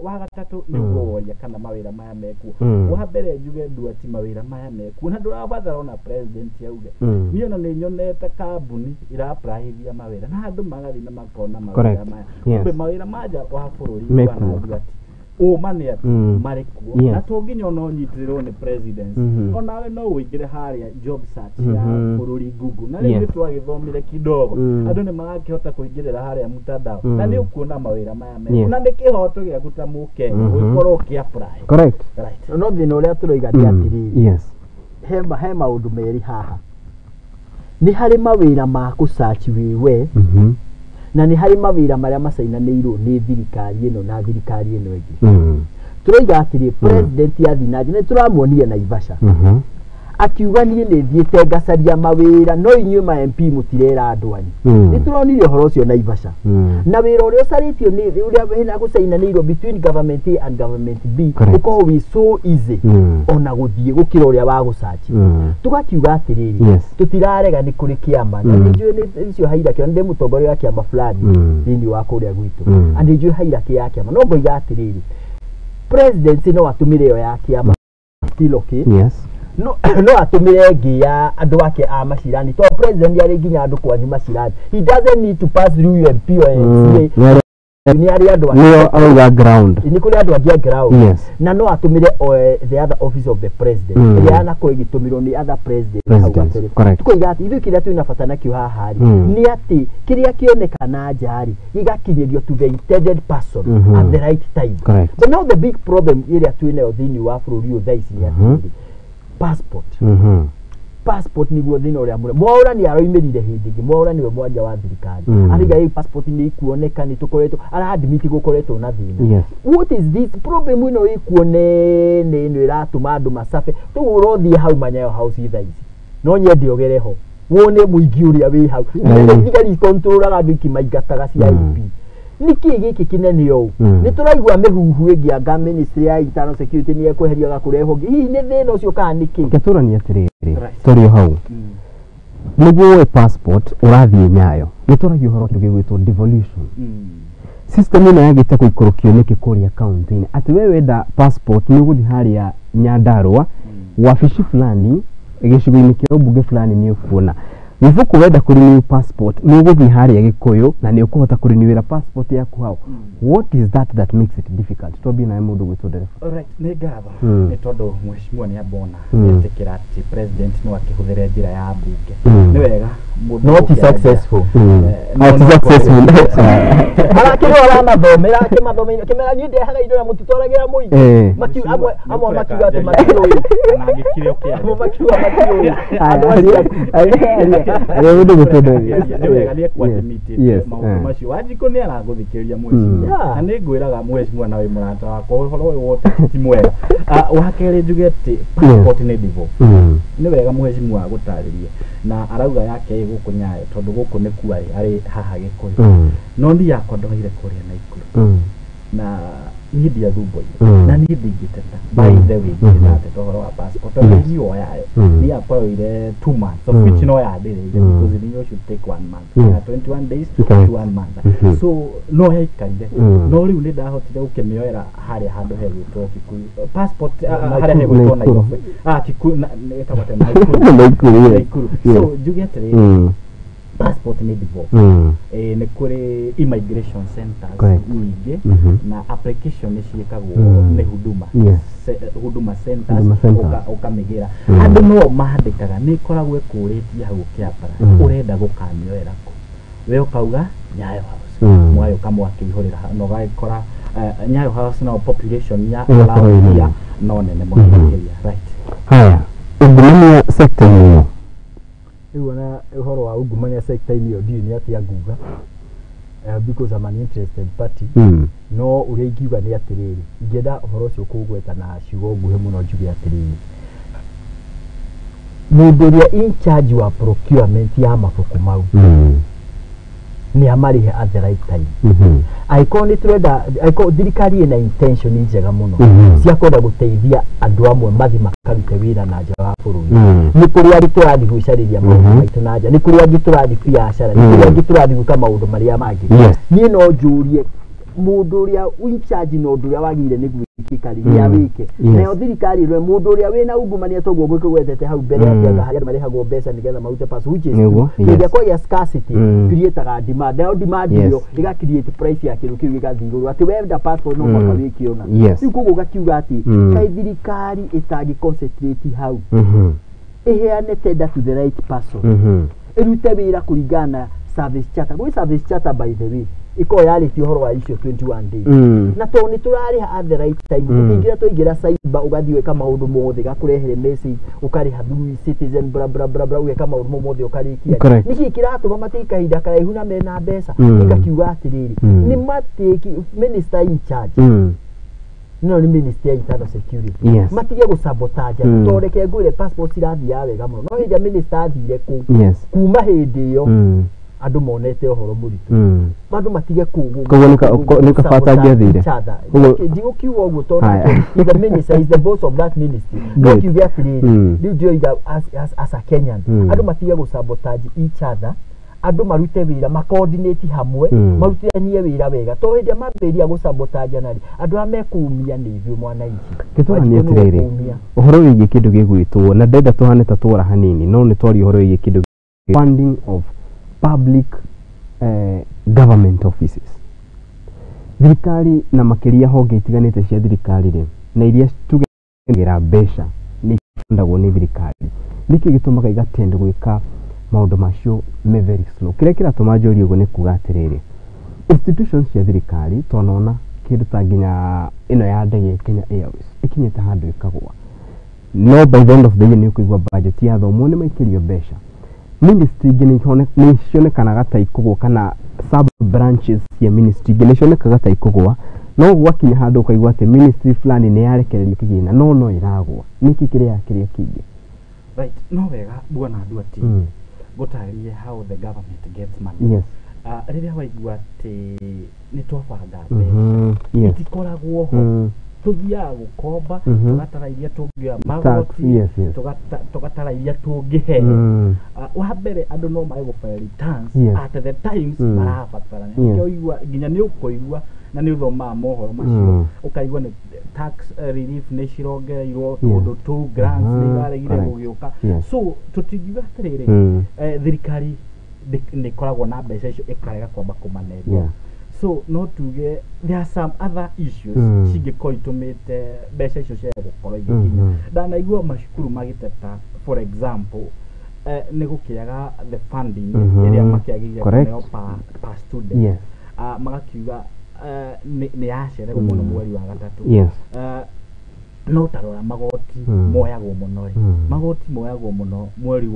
Wa gatatũ nĩ ũguo woria kana mawĩra maya mekuo. Wa mbere njuge Nduati mawĩra maya mekuo na ndũrabatara ona president auge niĩ ona nĩ nyonete kambuni ĩraprahithia mawĩra na andũ magathiĩ na makona mawĩra maya kumbe mawĩra ma nja wa bũrũri bwana Nduati ũma nĩ atĩ marĩ kuo na to nginya ona ũnyitĩrĩrwo nĩ presidency onawe no ũingĩre harĩa job search ya bũrũri Google na rĩu nĩ twagĩthomire kidogo andũ nĩ marakĩhota kũingĩrĩra harĩa mtandao na nĩ ũkuona mawĩra maya mekuo na nĩ kĩhoto gĩaku ta mũkenya gũkorwo ũkĩ apply. Correct. Right. No thĩna ũrĩa tũroiga nĩ atĩrĩrĩ he maũndũ merĩ haha nĩ harĩ mawĩra ma kũsearch wĩwe na nĩ harĩ mawĩra marĩa macainanĩirwo nĩ thirikari ĩno na thirikari ĩno ĩngĩ. Tũroiga atĩrĩ president athiĩ na nja nĩ tũramuonire Naivasha akiuga niĩ nĩ thiĩte ngacaria mawĩra no inyuĩ ma MP mũtirera andũ anyu. Nĩ tũronire ũhoro ũcio Naivasha na wĩra ũrĩa ũcarĩtio nĩ ũrĩa wĩna gũcainanĩirwo between government A and government B ũkorwo wĩ so easy ona gũthiĩ gũkĩra ũrĩa wa gũcaci. Tũgakiuga atĩrĩrĩ tũtirarega nĩ kũrĩ kĩama na nĩ njũĩ nĩ icio hierarchy na ndĩ mũtongoria wa kĩama fulani thĩinĩ wa kũrĩa gwitũ na nĩ njũĩ hierarchy ya kĩama no ngoiga atĩrĩrĩ presidency no atũmĩre ĩyo ya kĩama still okay. Yes. No atumire ĩngĩ ya andũ ake a macirani to president arĩ nginya andũ kwanyu macirani he doesn't need to pass through MP or MCA nĩ arĩ andũ nĩo auga ground nĩ kũrĩ andũ angĩ a ground. Yes. Na no atumire the other office of the president ĩrĩa yanakorwo ĩgĩtũmĩrwo nĩ other president hau kabere. Tũkoiga atĩ ithuĩ kĩrĩa twĩna bata nakĩo haha rĩ nĩ atĩ kĩrĩa kĩonekana nja rĩ gĩgakinyĩrio to the intended person at the right time. Correct. But now the big problem ĩrĩa twĩnayo thĩinĩ wa bũrũri ũyũ thaa ici nĩ atĩrĩrĩ passport. Passport niguo thina uria mure Mwaura ni aroimirire hindi ingi Mwaura niwe mwaria wa thirikari ariga hii passport ni ikuoneka ni tukoretwo ara-admit gukoretwo na thina. Yes. What is this problem ino ikuo nene ino iratuma andu macabe tu urothie hau Manyayo House thaa ici no nyende ogere ho wone muingi uria wi hau thigari controlaga andu ikimaingataga CIP niki giki kinene ũũ nĩ tũraigua mĩhuhu ĩngĩ anga ministry ya internal security nĩ ekweherio agakũrehwo hihi nĩ thĩna ũcio kana nĩkĩ Gĩtũrania atĩrĩrĩ tũrĩ o hau Nĩguo woe passport ũrathiĩ Nyayo, nĩ twaragia ũhoro wa kĩndũ gĩgwĩtwo devolution. System ĩno yagĩte gũikũrũkio nĩkĩ kũrĩa kaunti-inĩ, atĩ we wenda passport nĩ ũgũthiĩ harĩa Nyandarua, wabici fulani, gĩcigo-inĩ kĩa ũmbunge fulani nĩ ũkuona gĩbũkũ. Wenda kũ renew passport nĩ ũgũthiĩ harĩa Gĩkũyũ na nĩ ũkũhota kũ renewĩra passport yaku hau. What is that that makes it difficult? Twambie nawe, mũndũ gwĩtwo ndereba. Alright, nĩ ngatho nĩ tondũ mheshimiwa nĩ ambona etĩkĩra atĩ president no akĩhũthĩre njĩra ya mbunge. Nĩ wega mũndũ Not gũkĩaria. successful. No, Not no, successful. Arakĩrwo aramathomera, akĩmathomera, akĩmera niĩ ndehaga indo na mũtitwaragĩra mũingĩ. Amwe amwe makiuga atĩ matiũĩ. Kana angĩkire ũkĩaria. Amwe makiuga matiũĩ. Andũ acio Arĩa mũndũ gwĩtwo ndereba. Nĩ wega nĩ ekwadmitĩte maũndũ macio. Wanjikũ nĩ aragũthikĩrĩria, mheshimiwa. Na nĩ ngwĩraga mheshimiwa na wĩ mũrata wakwa, ũhoro ũyũ wa ũteti ti mwega. Wa kerĩ, njuge atĩ passport nĩ devolved. Nĩ wega mheshimiwa agũtarĩrie na arauga yake ĩ gũkũ Nyayo tondũ gũkũ nĩkuo arĩ haha Gĩkũyũ. No niĩ yakwa ndoire kũrĩa Naikuru na niĩ ndiathumboire na niĩ ndingĩteta, by the way. Ndingĩtateta ũhoro wa passport tondũ renewal yayo niĩ yakwa yoire 2 months, of which no yambĩrĩire because renewal should take one month. Yeah, 21 days to one month. So no yaikarire. No rĩu nĩ ndahotire gũkĩmĩoera harĩa handũ hegwĩtwo Kikuyu passport, harĩa hegwĩtwo Naikuru. Nairobi, Kikuyu ĩtagwo atĩa? Naikuru. Naikuru, yes. Naikuru. So njuge atĩrĩrĩ, passport nĩ devolved. Nĩ kũrĩ immigration centers nyingĩ na application nĩ ciĩkagwo nĩ huduma Huduma centers. Huduma centers. Ũkamĩgĩra andũ no mandĩkaga, nĩ ĩkoragwo ĩkũrĩtie hau ũkĩapply ũrenda gũkamĩoera kũ, we ũkauga Nyayo House. Mwagĩũka mwakĩihũrĩra na ũgagĩkora Nyayo House no population ya Ĩgakorwo ĩ nene. ũraũria no nene mũno makĩria, right. Haya, ungumania sector-inĩ ĩyo. Rĩu ona ũhoro wa ungumania sector-inĩ ĩyo, ndiũĩ nĩ atĩa nguga, because I'm an interested party. No ũrĩa ingiuga nĩ atĩrĩrĩ, ingĩenda ũhoro ũcio kũũgweta na ciugo nguhĩ mũno, njuge atĩrĩrĩ, mũndũ ũrĩa in charge wa procurement ya mabuku mau nĩ amarĩhe at the right time. Angĩkorwo nĩ tũrenda, angĩkorwo thirikari ĩna intention njega mũno cia kwenda gũteithia andũ amwe mathi makarute wĩra na nja wa bũrũri, nĩ kũrĩ angĩ tũrathiĩ gwĩcarĩria maũndũ maitũ na nja, nĩ kũrĩ angĩ tũrathiĩ biacara, nĩ kũrĩ angĩ tũrathiĩ gwĩka maũndũ marĩa mangĩ. Niĩ no njũrie mũndũ ũrĩa in charge na ũndũ ũrĩa wagĩrĩire nĩ gwĩkĩka rĩ, nĩ awĩke. Nayo thirikari ĩrore mũndũ ũrĩa wĩna ungumania, toguo ngwĩkũgwetete hau mbere, atĩ anga harĩ andũ marĩhagwo mbeca nĩgetha marute pass, which is true. Hĩndĩ ĩrĩa kwagĩa scarcity, createaga demand, nayo demand ĩyo ĩga create price ya kĩndũ kĩu gĩgathiĩ igũrũ, atĩ wenda passport no mũhaka wĩkĩona. Rĩu koguo ũgakiuga atĩ kaĩ thirikari ĩtangĩ concentrate hau, ĩheane tender to the right person, ĩrute wĩra kũringana na service charter. Gwĩ service charter, by the way, ĩkoragwo yarĩtie ũhoro wa icio 21 days. Na tondũ nĩ tũrarĩha at the right time, tũkĩingĩra, twaingĩra cyber, ũgathiĩ ũgeka maũndũ mothe, gakũrehere message, ũkarĩha through citizen, bla bla bla bla, ũgeka maũndũ mau mothe ũkarĩkia. Nĩkĩ kĩratũma matake kahinda karaihu na mena mbeca? Ĩgakiuga atĩrĩrĩ, nĩ matake minister in charge, no nĩ minister ya internal security, matige gũsabotage. Tondũ reke ngwĩre, passport cirathiaga wega mũno, no hĩndĩ ĩrĩa minister athire kũu, kuma hĩndĩ ĩyo andũ monete ũhoro mũritũ. Andũ matige Koguo nĩ kabata angĩathire. Ndigũkiuga ũguo tondũ Haya. he's the minister, he's the boss of that ministry. No kiuge atĩrĩrĩ, rĩu ndioiga as a Kenyan, andũ matige gũsabotage each other, andũ marute wĩra, macoordinate hamwe, marutithanie wĩra wega, tondũ hĩndĩ ĩrĩa mambĩrĩria gũsabotage narĩ, andũ arĩa mekũumia nĩ ithuĩ mwananchi. Gĩtũra nĩ Wanjikũ nĩwe atĩrĩrĩ, ũkũumia. Ũhoro wĩgiĩ kĩndũ gĩgwĩtwo, na ndenda tũhane ta twora hanini, no nĩ twaria ũhoro wĩgiĩ kĩndũ funding of public government offices, thirikari na makĩria honge itiganĩte cia thirikari rĩ, na iria tugĩra mbeca nĩ ibundagwo nĩ thirikari, nĩkĩ gĩtũmaga igatend gwĩka maũndũ macio me very slow? Kĩrĩa kĩratũma njũrie ũguo nĩ kuga atĩrĩrĩ, institutions cia thirikari twanona kĩndũ ta nginya ĩno ya ndege Kenya Airways ĩkinyĩte handũ ĩkagũa, no by the end of the year nĩ ũkũigua budget yathomwo nĩ maikĩrio mbeca. Ministry ingĩ nĩ cionekanaga ta ikũgũa, kana sub branches cia ministry ingĩ nĩ cionekaga ta ikũgũa, no gwakinya handũ ũkaigua atĩ ministry fulani nĩ yarekererio kĩgĩna, no ĩragũa. Nĩkĩ kĩrĩa kĩrĩa kĩngĩ? Right, no wega bwana Nduati ngũtarĩrie how the government gets money. Rĩrĩa waigua atĩ nĩ twabanga mbeca, itikoragwo ho. Tuthiaga gukomba, tugatara iria tũngĩoya magoti, tugatara iria tũngĩheo. Wa mbere andũ no mage gũbaya returns at the times marabatara. Nĩkĩo ũigua nginya nĩ ũkũigua na nĩ ũthomaga mohoro macio, ũkaigua nĩ tax relief nĩ cirongereirwo tũndũ tũu, grants nĩ iraregire gũgĩũka. So tũtingiuga atĩrĩrĩ, thirikari nĩ ĩkoragwo na mbeca icio ĩkarega kwamba kũmanengera. So no tuge there are some other issues cingĩkorwo itũmĩte mbeca icio ciage gũkorwo igĩkinya. Ndanaigua macukuru magĩteta, for example, nĩ gũkĩaga the funding ĩrĩa makĩagĩrĩire kũneo per student. Magakiuga nĩ yacererwo mũno mweri wa gatatũ. No tarora magoti moyagwo mũno rĩ, magoti moyagwo mũno mweri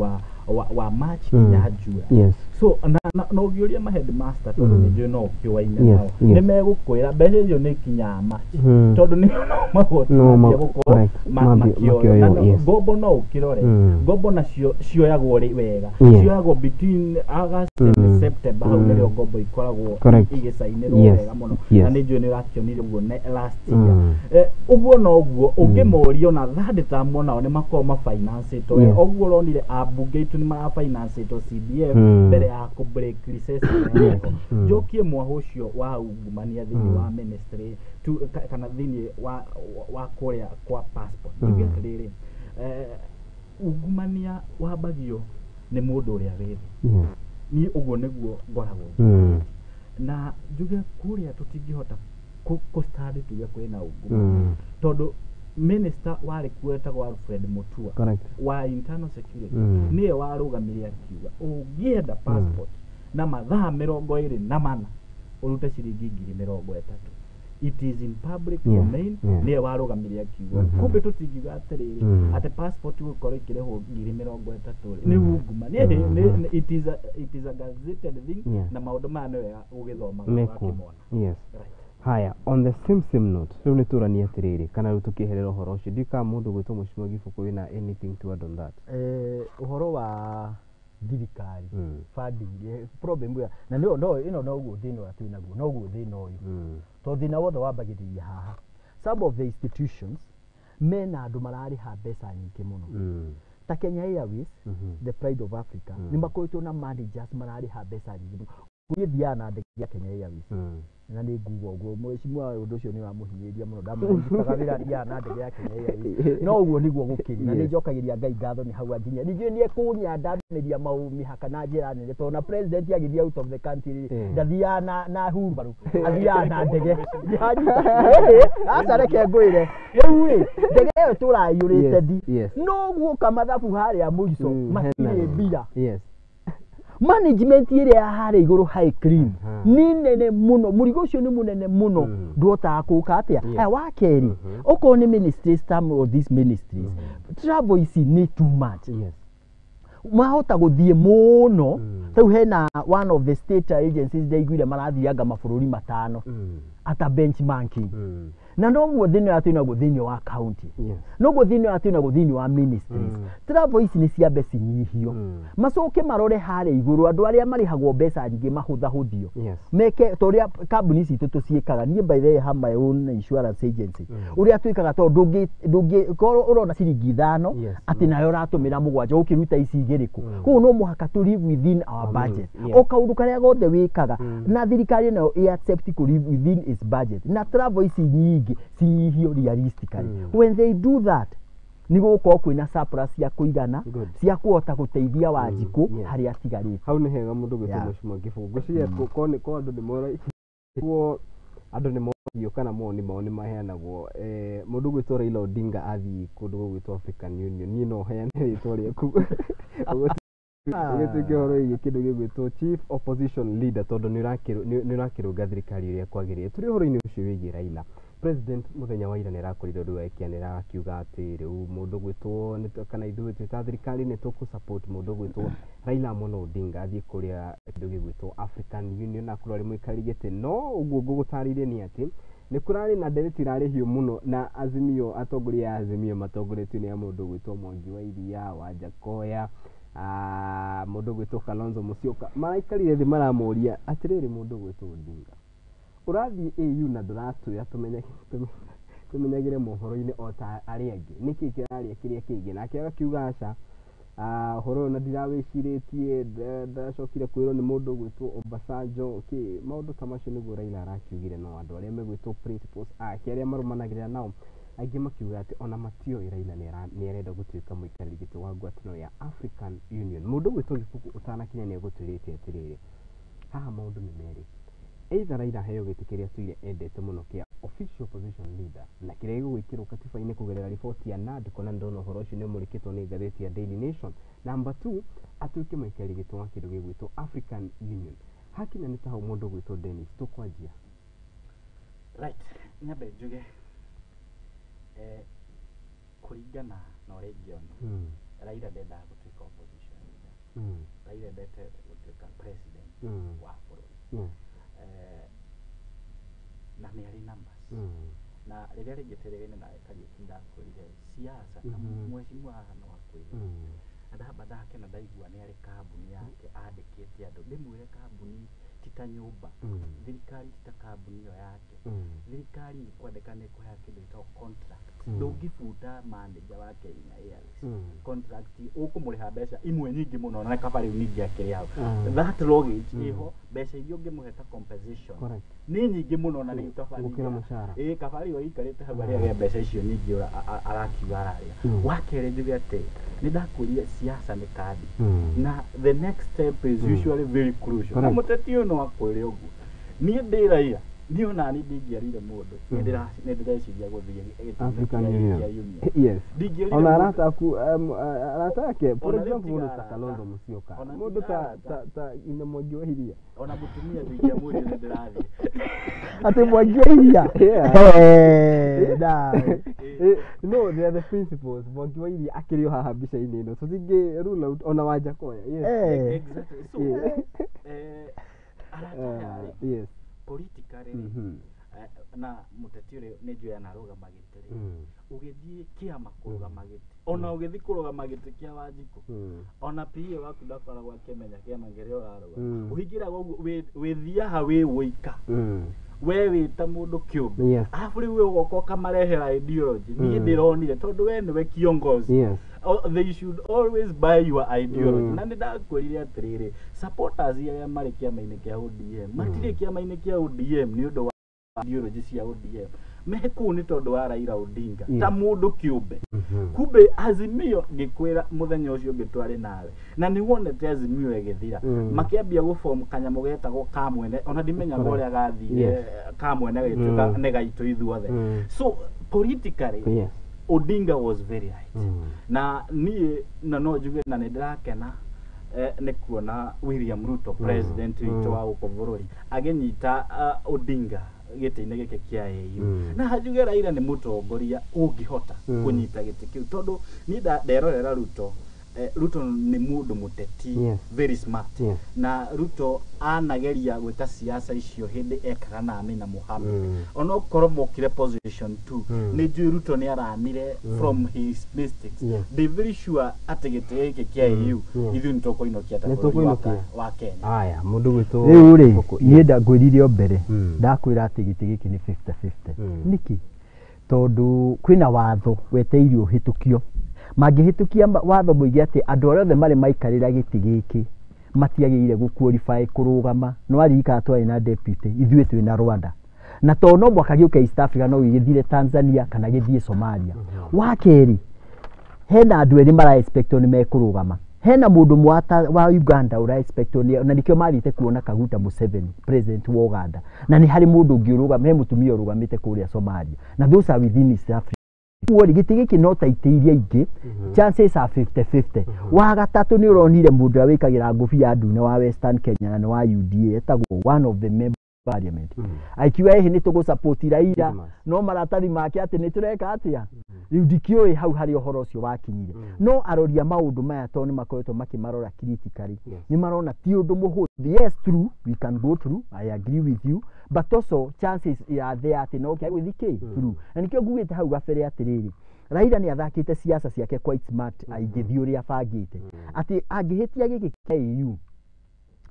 wa March nginya June. So na ũngĩũria ma headmaster, tondũ nĩ njũĩ no ũkĩũaine nao, nĩ megũkwĩra mbeca icio nĩ ikinyaga March, tondũ nĩ magoti mambia gũkorwo makĩoywo. Ngombo no ũkĩrore, ngombo nacio cioyagwo wega, cioyagwo between August and September, hau nĩrĩo ngombo ikoragwo igĩcainĩrwo wega mũno, na nĩ njũĩ nĩ ũrakĩonire ũguo last year. Ũguo noguo ũngĩmoria ona third term onao nĩ makoragwo mafinancĩtwo wega. Ũguo ũronire ambunge aitũ nĩ marafinancĩtwo CDF mbere ya kũ break recess. Njokie mwaho ũcio wa ungumania thĩinĩ wa ministry kana thĩinĩ wa kũrĩa kwa passport. Njuge atĩrĩrĩ, ungumania wambagio nĩ mũndũ ũrĩa wĩ thĩ. Niĩ ũguo nĩguo ngoragwo na njuge kũrĩa tũtingĩhota kũ stand tuge kwĩna ungumania, tondũ minister warĩ kuo etagwo Alfred Mutua wa internal security, nĩwe warũgamire akiuga ũngĩenda passport na mathaa 24 ũrute ciringi 30,000. It is in public domain. Nĩwe warũgamire akiuga. Kumbe tũtingiuga atĩrĩrĩ atĩ passport gũkorwo ĩkĩrĩhwo 30,000 nĩ ungumania. It is a gazetted thing, na maũndũ maya nĩ wega gũgĩthomaga ũgakĩmona. Haya, on the same note, rĩu nĩ tũranie atĩrĩrĩ, kana rĩu tũkĩeherera ũhoro ũcio, ndiũĩ kana mũndũ gwĩtwo Mheshimiwa Gĩbũkũ wĩna anything to add on that. Ũhoro wa thirikari funding problem ya na no no ĩno noguo thĩna ũrĩa twĩnaguo, noguo thĩna ũyũ, tondũ thĩna wothe wambagĩrĩria haha. Some of the institutions mena andũ mararĩha mbeca nyingĩ mũno, ta Kenya Airways, the pride of Africa, nĩ makoretwo na managers mararĩha mbeca nyingĩ mũno. Niĩ thiaga na ndege ya Kenya Airways, na nĩ nguga ũguo mheshimiwa ũndũ ũcio nĩ wamũhinyĩrĩria mũno, ndamũrutaga wĩra thiaga na ndege ya Kenya Airways, no ũguo nĩguo gũkĩrĩ, na nĩ njokagĩria Ngai ngatho nĩ hau anginya. Ningĩ nĩ ekũnyandamĩria mĩhaka na njĩra nene, tondũ na president agĩthiĩ out of the country ndathiaga na hurumbarũ, athiaga na ndege. Aca reke ngwĩre, rĩu rĩ ndege ĩyo tũraiyũrĩte ndi no guoka mathabu harĩa mũico matirĩ mbia. Management ĩrĩa ya harĩa igũrũ high cream nĩ nene mũno, mũrigo ũcio nĩ mũnene mũno, ndũhotaga kũũka atĩa. Haya, wa kerĩ, okorwo nĩ ministries, some of these ministries travel ici nĩ too much, mahota gũthiĩ mũno. Rĩu hena one of the state agencies ndaiguire marathianga mabũrũri 5 ata benchmarking, na noguo thĩna ũrĩa twĩnaguo thĩinĩ wa county, noguo thĩna ũrĩa twĩnaguo thĩinĩ wa ministries. Travel ici nĩ ciambe cinyihio, macoke marore harĩa igũrũ andũ arĩa marĩhagwo mbeca nyingĩ mahũthahũthio, meke ta ũrĩa kambuni citũ tũciĩkaga. Niĩ by the way have my own insurance agency, ũrĩa twĩkaga, tondũ ndũngĩkorwo ũrona ciringi 5 atĩ nayo ũratũmĩra 7 ũkĩruta ici 2 kũ. Koguo no mũhaka to live within our budget, o kaũndũ karĩa gothe wĩkaga, na thirikari nayo ĩ accept kũ live within its budget, na travel ici nyingĩ cinyihio realistically. When they do that, nĩ gũgũkorwo kwĩna surplus cia kũigana cia kũhota gũteithia Wanjikũ harĩa atigarĩte. Hau nĩ hega mũndũ gwĩtwo Mheshimiwa Gĩbũkũ. Ngwĩciria ko andũ nĩ mora andũ nĩ morio kana mawoni mao nĩ maheanagwo. Mũndũ gwĩtwo Raila Odinga athiĩ kũndũ gũgwĩtwo African Union, niĩ no heane rĩtwa rĩaku ũgĩtuĩke ũhoro wĩgiĩ kĩndũ gĩgwĩtwo Chief Opposition Leader, tondũ nĩ ũrakĩrũnga thirikari ũrĩa kwagĩrĩire. Tũrĩ ũhoro-inĩ ũcio wĩgiĩ Raila, President mũthenya wa ira nĩ arakorirwo rĩu akĩanĩra akiuga atĩ rĩu mũndũ gwĩtwo kana ithuĩ twĩ ta thirikari nĩ tũkũ support mũndũ gwĩtwo Raila Amolo Odinga athiĩ kũrĩa kĩndũ gĩgwĩtwo African Union na akorwo arĩ mũikarĩri gĩtĩ. No ũguo ngũgũtarĩirie nĩ atĩ nĩ kũrarĩ na ndereti irarĩ hiũ mũno na Azimio, atongoria a Azimio matongoretio nĩ mũndũ gwĩtwo Mwangi wa Iria, Wajackoyah, mũndũ gwĩtwo Kalonzo Musyoka, maraikarire thĩ maramũria atĩrĩrĩ, mũndũ gwĩtwo Odinga ũrathiĩ AU na ndũratwĩra Tũmenyagĩre mohoro-inĩ o ta arĩa angĩ, nĩkĩ kĩraria kĩrĩa kĩngĩ. Nake agakiuga aca, ũhoro ũyũ na ndirawĩcirĩtie, ndacokire kwĩrwo nĩ mũndũ ũgwĩtwo Obasanjo kĩ maũndũ ta macio nĩguo Raila arakiugire. No andũ arĩa megwĩtwo principals ake arĩa marũmanagĩrĩra nao aingĩ makiuga atĩ ona matiũĩ Raila nĩ arenda gũtuĩka mũikarĩri gĩtĩ wa ngwatanĩro ya African Union. Mũndũ ũgwĩtwo Gĩbuku ũtanakinya nĩ egũtwĩrĩte atĩrĩrĩ, haha maũndũ nĩ merĩ, either Raila aheo gĩtĩ kĩrĩa atũire endete mũno kĩa official opposition leader na kĩrĩa gĩgwĩkĩrwo katiba-inĩ kũgerera riboti ya NADCO, na ndona ũhoro ũcio nĩ ũmũrĩkĩtwo nĩ ngathĩti ya Daily Nation. Number 2, atuĩke mũikarĩri gĩtĩ wa kĩndũ gĩgwĩtwo African Union. Hakinya nĩ ta hau mũndũ ũgwĩtwo Dennis, tũkwanjia. Right, nyambe njuge kũringana na ũrĩa ingĩona, Raila ndendaga gũtuĩka opposition leader. Raila endete gũtuĩka president wa bũrũri. Na nĩ arĩ numbers. Na rĩrĩa rĩngĩ tĩrĩgaine nawe Kariũki ndakwĩrire siasa na mheshimiwa haha no akwĩre. Na ndamba ndakena ndaigua nĩ arĩ kambuni yake andĩkĩte andũ, ndĩmwĩre kambuni ti ta nyũmba, thirikari ti ta kambuni ĩyo yake. Thirikari ĩkwandĩka nĩ ĩkũheaga kĩndũ gĩtagwo contract. Ndũngĩbuta manager wa Kenya Airways. Contract ũkũmũrĩha mbeca imwe nyingĩ mũno na kaba rĩu ningĩ akĩrĩ hau. That luggage ĩho, mbeca iria ũngĩmũhe ta compensation nĩ nyingĩ mũno na rĩu kaba Gũkĩra mũcara. Ĩĩ, kaba rĩu aikarĩte hau arĩage mbeca icio nyingĩ arakiuga ararĩa. Wa kerĩ njuge atĩ nĩ ndakwĩrire siasa nĩ kandi, na the next step is usually very crucial. Na mũteti ũyũ no akwĩre ũguo, niĩ ndĩ Raila, niĩ ona niĩ ndingĩarire mũndũ, nĩ ndĩreciria gũthiĩ gĩtĩ African kĩa Union. Union. Yes. Ndingĩerire Ona mũndũ- arata aku, arata ake, for Ona rĩu example, tiga mũndũ ta arata. Kalonzo Musyoka, Ona mũndũ tiga ta arata. ta Ina Mwangi wa Iria. Ona mũtumia ndingĩamwĩrire nĩ ndĩrathiĩ. Atĩ Mwangi wa Iria? Yeah. Eh, ndaĩ. No, they are the principles. Mwangi wa Iria akĩrĩ o haha mbica-inĩ ĩno, tũtingĩ rule out ona Wanjakoya. Yes. Exactly. So, arata aya rĩ, politically rĩ, na mũteti ũrĩa nĩ njũĩ anarũgama gĩtĩ rĩ, ũgĩthiĩ kĩama kũrũgama gĩtĩ, ona ũgĩthiĩ kũrũgama gĩtĩ kĩa Wanjikũ, ona PA waku ndakoragwo akĩmenya kĩama kĩrĩa ũrarũgama. Ũhingĩraga ũguo wĩthiaga wĩ wũika, we wĩ ta mũndũ kĩũmbe. Arabu rĩu we ũgoka ũkamarehera ideology. Niĩ ndĩronire tondũ we nĩwe kiongozi. They should always buy your ideology. Na nĩ ndakwĩrire atĩrĩrĩ, supporters arĩa marĩ kĩama-inĩ kĩa ODM matirĩ kĩama-inĩ kĩa ODM nĩ ũndũ wa ideology cia ODM, me kũu nĩ tondũ wa Raila Odinga ta mũndũ kĩũmbe. Kumbe Azimio ngĩkwĩra mũthenya ũcio ũngĩ twarĩ nawe na nĩ wonete Azimio ĩgĩthira, makĩambia gũform kanyamũ getagwo kamwene, ona ndimenyaga ũrĩa gathire. Kamwene gagĩtuĩka nĩ gaitũ ithuothe. So politically, Odinga was very right. Na niĩ na no njuge na nĩ ndĩrakena nĩ kuona William Ruto, president witũ wa gũkũ bũrũri, agĩnyita Odinga gĩtĩ-inĩ gĩkĩ kĩa AU. Na njuge Raila nĩ mũtongoria ũngĩhota kũnyita gĩtĩ kĩu, tondũ niĩ nderorera Ruto, Ruto nĩ mũndũ mũteti, very smart. Na Ruto anageria gwĩka siasa icio hĩndĩ ekaga na Amina Mohamed. Onokorwo mokire position 2, nĩ njũĩ Ruto nĩ aranire from his mistakes. Ndĩ very sure atĩ gĩtĩ gĩkĩ kĩa AU ithuĩ nĩ tũkũinũkia ta Nĩ bũrũri wa tũkũinũkia. wa Kenya. Aya, mũndũ gwĩtwo Rĩu rĩ, Gũkũ, niĩ yes. ndangwĩrire o mbere, ndakwĩra atĩ gĩtĩ gĩkĩ nĩ 50-50. Nĩkĩ? Tondũ kwĩna watho wetereirio ũhĩtũkio. Mangĩhĩtũkia watho moige atĩ andũ arĩa othe marĩ maikarĩra gĩtĩ gĩkĩ matiagĩrĩire gũ qualify kũrũgama. No aririkana twarĩ na deputy, ithuĩ twĩ na Rwanda, na tondũ no mwaka gĩũke East Africa, no gĩgĩthire Tanzania kana gĩthiĩ Somalia. Wa kerĩ, hena andũ erĩ mara expectwo nĩ mekũrũgama. Hena mũndũ ũmwe wa Uganda ũra expectwo nĩ, na nĩkĩo mathiĩte kuona Kaguta Museveni, president wa Uganda, na nĩ harĩ mũndũ ũngĩ ũrũgama, he mũtumia ũrũgamĩte kũrĩa Somalia, na those are within East Africa. Ũguo rĩ, gĩtĩ gĩkĩ no ta itĩ iria ingĩ, chances are 50-50. Wa gatatũ, nĩ ũronire mũndũ ũrĩa wĩkagĩra ngũbia ndune wa Western Kenya na nĩ wa UDA, etagwo one of the member parliament, akiuga ĩhĩ nĩ tũgũ Raila, no maratathi make atĩ nĩ tũreka atĩa rĩu ndikĩũĩ hau harĩa ũhoro ũcio wakinyire. No arori a maũndũ maya, tondũ nĩ makoretwo makĩmarora critically, nĩ marona ti ũndũ mũhũthũ. Yes, true, we can go through, I agree with you, but also chances are there atĩ no kĩa gũthiĩ kĩ through. Na nĩkĩo ngugĩte hau gabere atĩrĩrĩ, Raila nĩ athakĩte siasa ciake quite smart, aingĩthiĩ ũrĩa abangĩte atĩ angĩhĩtia gĩkĩ kĩa AU.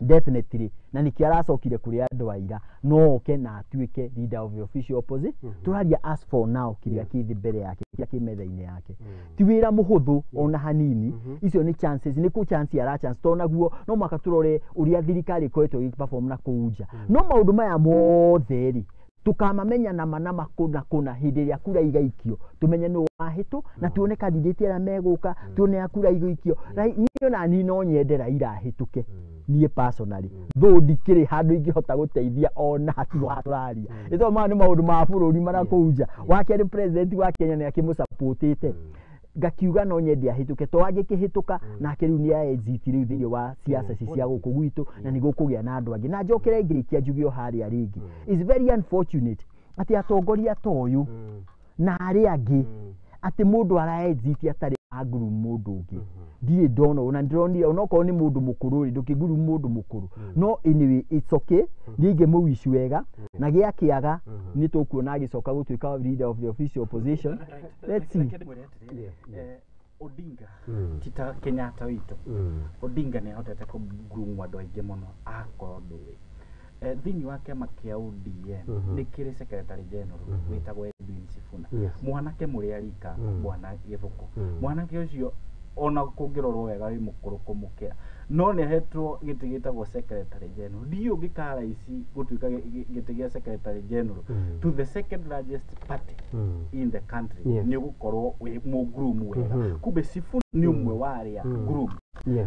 Definitely na nĩkĩo aracokire kũrĩ andũ aira no oke na atuĩke leader of the official opposition. Tũraria as for now kĩrĩa kĩ mbere yake, kĩrĩa kĩ metha-inĩ yake ti wĩra mũhũthũ ona hanini. Icio nĩ chances, nĩ kũ chance ara chance to naguo no mwaka tũrore ũrĩa thirikari ĩkoretwo ĩgĩ-perform na kũu nja. No maũndũ maya mothe rĩ, tukamamenya nama nama kũna kũna hĩndĩ ĩrĩa kura igaikio, tumenye nũ wahĩtũ na tuone candidate arĩa megũka, tuone a kura igũikio. Niĩ ona niĩ no nyende Raila ahĩtũke niĩ personally, though ndikĩrĩ handũ ingĩhota gũteithia ona hatigo tũraria ĩto maya nĩ maũndũ ma bũrũri mara kũu nja. Wa kerĩ, president wa Kenya nĩ akĩmũsupportĩte, ngakiuga no nyende ahĩtũke to angĩkĩhĩtũka nake rĩu nĩ exit rĩu thĩinĩ wa siasa ici cia gũkũ gwitũ na nĩ gũkũgĩa na andũ angĩ. Na njokere ngĩrĩkia njuge o harĩa rĩngĩ, is very unfortunate atĩ atongoria ta ũyũ na arĩa angĩ atĩ mũndũ ara exit atarĩ aguru mũndũ ũngĩ. Ndirĩ ndona ona ndĩronire onokorwo nĩ mũndũ mũkũrũ rĩ, ndũkĩnguru mũndũ mũkũrũ. No anyway, it's okay, niĩ ingĩmũwish wega na gĩakĩaga nĩ tũkuona agĩcoka gũtuĩka leader of the official opposition. Let's see. Reke ndĩmwĩre atĩrĩrĩ, Odinga ti ta Kenyatta witũ. Odinga nĩ ahotete kũgurumwo andũ aingĩ mũno akorwo ndũĩ. Thĩinĩ wa kĩama kĩa ODM nĩ kĩrĩ secretary general wĩtagwo Edwin Sifuna, mwanake mũrĩa rika bwana Gĩbũkũ. Mwanake ũcio ona kũngĩrorwo wega wĩ mũkũrũ kũmũkĩra, no nĩ ahetwo gĩtĩ gĩtagwo secretary general. Ndiũĩ ũngĩkaa raici gũtuĩka gĩtĩ gĩa secretary general to the second largest party in the country. Nĩ ũgũkorwo wĩ mũgurumu wega. Kumbe Sifuna nĩ ũmwe wa arĩa groom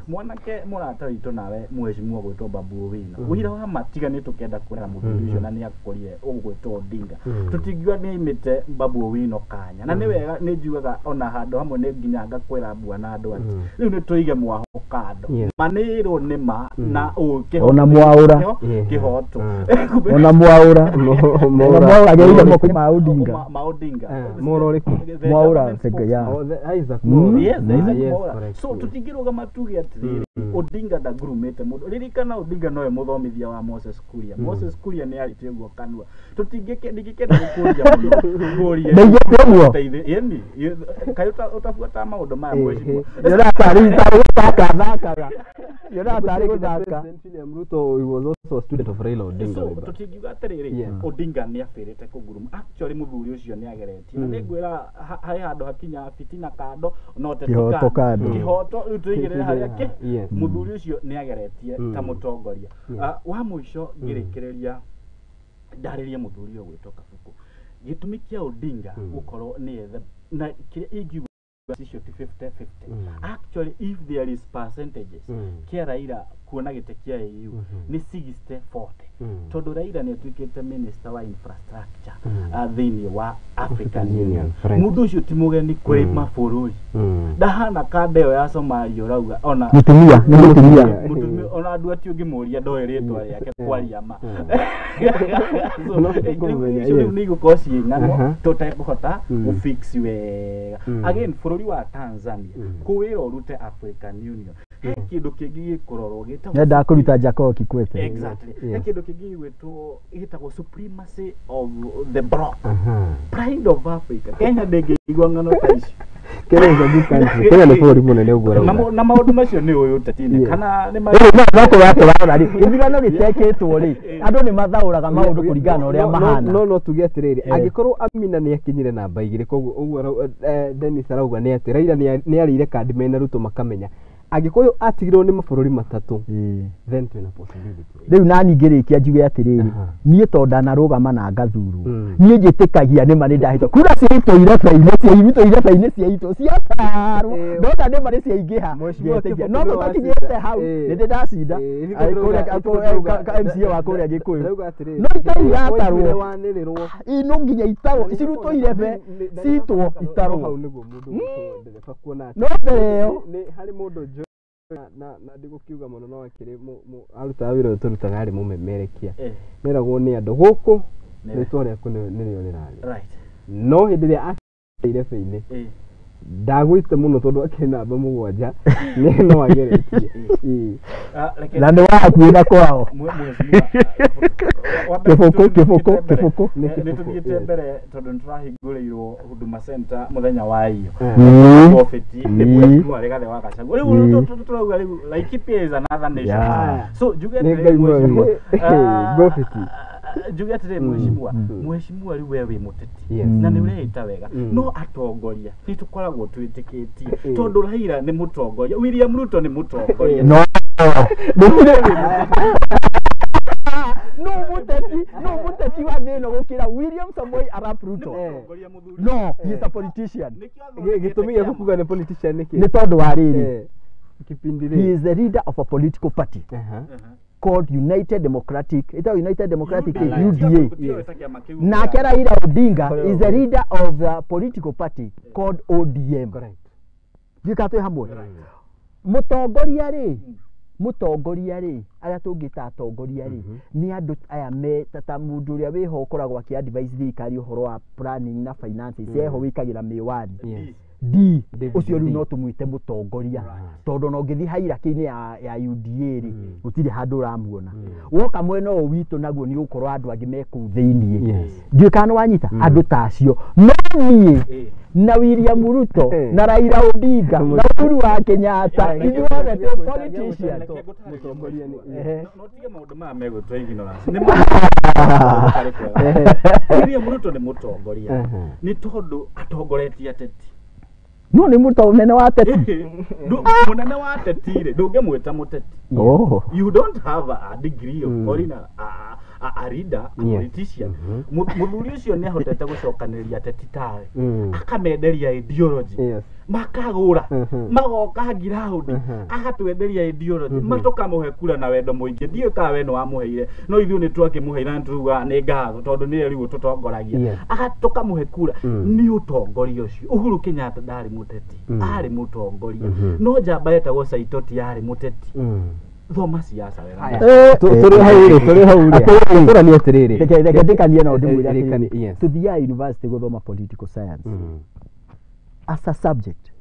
mwanake mũrata witũ nawe mheshimiwa gwĩtwo Babu Owino. Ũira wa matiga nĩ tũkenda kuona mũthuri ũcio na nĩ akũrire ũgwĩtwo Odinga. Tũtingiuga nĩ aimĩte Babu Owino kanya na nĩ wega nĩ njugaga ona handũ hamwe nĩ nginya ngakwĩra bwana andũ atĩ rĩu nĩ tũige mwaho kando. Manĩrwo nĩ ma na ũũ Ona mwaũra. kĩhoto. Ona mwaũra, ona mwaũra agereire moko ma Odinga. Ma Odinga. Mwaũra ũrĩkũ? The Mwaũra, government yeah. Oh, the Isaac Mwaũra. Yes, Isaac Yes, Mwaũra. correct. So tũtingĩrũgama tuge atĩrĩrĩ Odinga ndangurumĩte mũndũ. Ririkana Odinga nowe mũthomithia wa Moses Kuria. Moses Kuria nĩ arĩtie ũguo kanua. Tũtingĩke ndingĩkenda gũkũria mũno ngũrie. Ndaigĩte ũguo? Yeni kaĩ ũtabuataga maũndũ maya mheshimiwa? Yonaga tarĩ gũthaka thakaga, yonaga tarĩ gũthaka. President William Ruto, he was also a student of Raila Odinga. So way back. tũtingiuga atĩrĩrĩ Odinga nĩ abĩrĩte kũnguruma. Actually mũthuri ũcio nĩ ageretie na nĩngwĩra harĩ handũ hakinya fitina kando no teti. Kĩhoto kando. Kĩhoto rĩu tũigĩrĩre harĩa kĩ mũthuri ũcio nĩ ageretie ta mũtongoria. Ah, wa mũico ngĩrĩkĩrĩria ndarĩrie mũthuri ũyũ gwĩtwo Kabuku gĩtũmi kĩa Odinga gũkorwo nĩ ethe na kĩrĩa ingiuga icio ti 50-50. Actually, if there is percentages kĩa Raila kuona gĩtĩ kĩa AU nĩ 60-40, tondũ Raila nĩ atuĩkĩte minister wa infrastructure thĩinĩ wa African Union, Union. Mũndũ ũcio ti mũgeni kũrĩ mabũrũri. Ndahana kanda ĩyo ya Somalia ũrauga ona Mũtumia, nĩ mũtumia. Mũtumia ona andũ ati ũngĩmũria ndoĩ rĩtwa rĩake kwaria ma. So, No, rĩu kũmenya, icio rĩu nĩ igũkorwo ciĩ ng'ano tũtekũhota gũfix wega. Again, bũrũri wa Tanzania kũwĩra ũrute African Union, he kĩndũ kĩngĩ gĩkũrorwo gĩtagwo Nyendaga kũruta Jakaya Kikwete. Exactly, he kĩndũ kĩngĩ gĩgwĩtwo gĩtagwo supremacy of the block, pride of Africa. Kenya ndĩngĩigua ng'ano ta icio. Kenya is a big country. Kenya nĩ bũrũri mũnene ũguo Na ũrauga. na maũndũ macio nĩ ũyũ ũteti-inĩ kana nĩ Rĩu no kũrĩa tũrarora rĩ, gĩthurano gĩtekĩtwo rĩ, andũ nĩ mathaũraga maũndũ kũringana na ũrĩa mahana. No tuge atĩrĩrĩ, angĩkorwo Amina nĩ akinyire namba 2, koguo ũguo Dennis arauga nĩ atĩ Raila nĩ arĩire kandi mena Ruto makamenya angĩkorwo atigirwo nĩ mabũrũri matatũ, then twĩna possibility. Rĩu nani ngĩrĩkia njuge atĩrĩrĩ, niĩ to ndanarũgama na ngathurwo, niĩ njĩtĩkagia nĩma nĩ ndahĩtwo kura ciaitwo irebe-inĩ, ciaitwo irebe-inĩ, ciaitwo ciatarwo, ndona nĩma nĩ ciaingĩha Mheshimiwa ngetĩkia Kĩbũkũ no nĩwe tũtakinyĩte wacinda. hau nĩ ndĩ ndacinda. Ithuĩ Arĩ tũrauga- kũrĩa ithuĩ tũrauga- ka MCA wa kũrĩa Gĩkũyũ. Ndauga atĩrĩrĩ, No itarĩ iratarwo. waiguire wanĩrĩrwo. Ĩ, no nginya itarwo, cirutwo irebe citwo No itarwo. hau nĩguo mũndũ ũgũkorwo ndereba kuona atĩ No mbere ĩyo nĩ harĩ mũndũ njũĩ na ndigũkiuga mũno no akĩrĩ arutaga wĩra ũyũ tũrutaga arĩ mũmemerekia. Neragwo nĩ andũ gũkũ Nĩ- rĩtwa rĩaku nĩrĩo rĩrarĩ. Right. No hĩndĩ ĩrĩa akinyire irebe-inĩ Ndagwĩte mũno tondũ akĩrĩ namba 7 nĩ no ageretie. Na nĩ wa hakuhĩ na kwao. Kĩbũkũ kĩbũkũ kĩbũkũ. Nĩ tũthiĩte mbere tondũ nĩ tũrahingũrĩirwo Huduma Center mũthenya wa iyo. Office nĩ mheshimiwa Rigathĩ wa Gachagua. Rĩu tũrauga rĩu Laikipia is another nation. So njuge atĩrĩrĩ mheshimiwa, njuge atĩrĩrĩ mheshimiwa, mheshimiwa rĩu we wĩ mũteti na nĩ ũreĩta wega, no atongoria nĩ tũkoragwo twĩtĩkĩtie tondũ Raila nĩ mũtongoria, William Ruto nĩ mũtongoria. No no mũteti, no mũteti wa thĩ ĩno gũkĩra William Samoei Arap Ruto. No, he is a politician. Gĩtũmi gĩa gũkuga nĩ politician nĩkĩ? Nĩ tondũ wa rĩrĩ, kipindi he is the leader of a political party called United Democratic, United Democratic UDA. Nake Raila Odinga is the leader of the political party called ODM. Ndiũĩ twĩ hamwe. Mũtongoria rĩ, mũtongoria rĩ, arĩa tũngĩta atongoria rĩ, nĩ andũ aya me ta mũndũ ũrĩa wĩho ũkoragwo akĩ advise thirikari ũhoro wa planning na finances, eho wĩkagĩra mĩwani. D ũcio rĩu no tũmwĩte mũtongoria tondũ ona ũngĩthiĩ hierarchy-inĩ ya UDA rĩ, gũtirĩ handũ ũramuona. Woka mwena ũyũ witũ naguo nĩ ũgũkorwo andũ angĩ me kũu thĩiniĩ. Ndiũĩ kana nĩwanyita andũ ta acio. No niĩ na William Ruto na Raila Odinga na Uhuru wa Kenyatta ithuothe twĩ politician. No tige maũndũ maya megwĩtwo ignorance. Nĩ William Ruto nĩ mũtongoria nĩ tondũ atongoretie ateti. No nĩ mũnene wa ateti. Mũnene wa ateti rĩ, ndũngĩmwĩta mũteti. You don't have a degree of calling a leader, a politician. Mũthuri ũcio nĩ ahotete gũcokanĩrĩria ateti tawe, akamenderia ideology, makagũra, magoka ground, agatwenderia ideology, matũkamũhe kura na wendo mũingĩ. Ndiũĩ kana we nĩ wamũheire, no ithuĩ nĩ twakĩmũheire na nĩtũrauga nĩ ngatho tondũ nĩwe rĩu ũtũtongoragia. Tũkamũhe kura nĩ ũtongoria ũcio. Uhuru Kenyatta ndarĩ mũteti, arĩ mũtongoria. No njamba yetagwo Saitoti yarĩ mũteti. Thoma siasa wega. Tũrĩ hau rĩ, tũrĩ hau rĩ. Tũranie atĩrĩrĩ. Reke ndĩkanie na ũndũ mwĩre atĩrĩrĩ. Tũthiaga university gũthoma political science as a subject.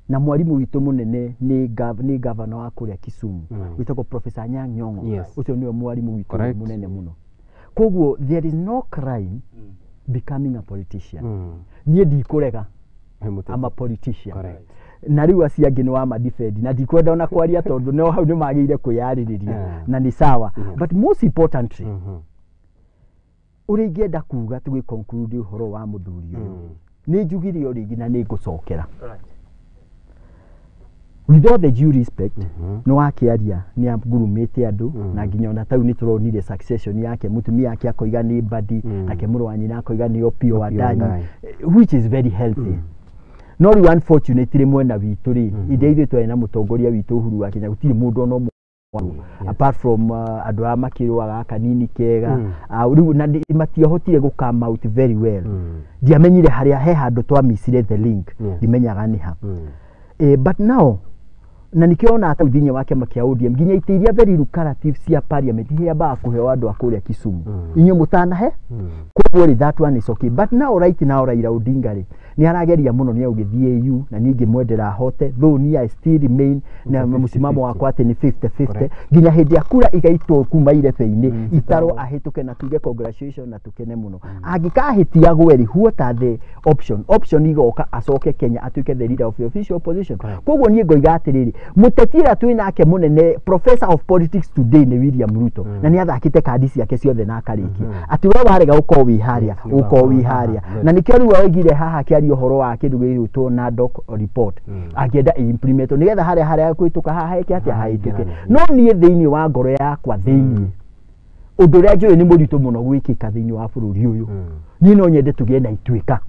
Na mwarimu witũ mũnene nĩ governor wa kũrĩa Kisumu wĩtagwo Professor Anyang' Nyong'o. Ũcio nĩwe mwarimu witũ mũnene mũno. Koguo there is no crime becoming a politician. Niĩ ndikũrega, I'm a politician. Na rĩu acio angĩ nĩ wa madefend na ndikwenda ona kwaria tondũ no hau nĩ magĩrĩire kwĩyarĩrĩria na nĩ sawa. But most importantly, ũrĩa ingĩenda kuga tũgĩ conclude ũhoro wa mũthuri ũyũ, nĩ njugire o rĩngĩ na nĩ ngũcokera. With all the due respect, nĩ wakĩaria nĩ angurumĩte andũ na nginya ona tau nĩ tũronire succession yake, mũtumia ake akoiga nĩ Mbadi, nake mũrũ wa nyina akoiga nĩ Opiyo Wandayi, which is very healthy. No rĩu unfortunately mwena witũ rĩ, iria ithuĩ twarĩ na mũtongoria witũ Uhuru wa Kenyatta, gũtirĩ mũndũ ona ũmwe apart from andũ arĩa makĩrũaga kanini kega, rĩu na matiahotire gũ come out very well. Ndiamenyire harĩa he handũ twamissire the link, ndimenyaga nĩ ha. But now na nikĩo ona tau thĩinĩ wa kĩama kĩa ODM nginya itĩ iria very lucrative cia parliament iheambaga kũheo andũ a kũrĩa Kisumu, inyuĩ mũtanahe. Koguo rĩ, that one is okay. But now right now Raila Odinga rĩ nĩ arageria mũno, nĩ agũgĩthiĩ AU na niĩ ngĩmwendera ahote, though niĩ I still remain na mũsimamo wakwa atĩ nĩ 50-50 nginya hĩndĩ ya kura igaitwo kuma irebe-inĩ itarwo ahĩtũke na tuge congratulations na tukene mũno. Angĩkahĩtia gweri, what are the option? Option igoka acoke Kenya atuĩke the leader of the official opposition. Koguo niĩ ngoiga atĩrĩrĩ, mũteti ũrĩa twĩ nake mũnene professor of politics today nĩ William Ruto, na nĩ athakĩte kandi ciake ciothe na akarĩkia atĩ we warega gũkorwo wĩ harĩa, ũkorwo wĩ harĩa. Na nĩkĩo rĩu oigire haha akĩaria ũhoro wa kĩndũ gĩgwĩtwo NADOC report, angĩenda ĩ-implement nĩgetha harĩa harĩa kũhĩtũka haha heke atĩa hahĩtũke. No niĩ thĩinĩ wa ngoro yakwa thĩinĩ, ũndũ ũrĩa njũĩ nĩ mũritũ mũno gwĩkĩka thĩinĩ wa bũrũri ũyũ, niĩ no nyende tũgĩe na ituĩka.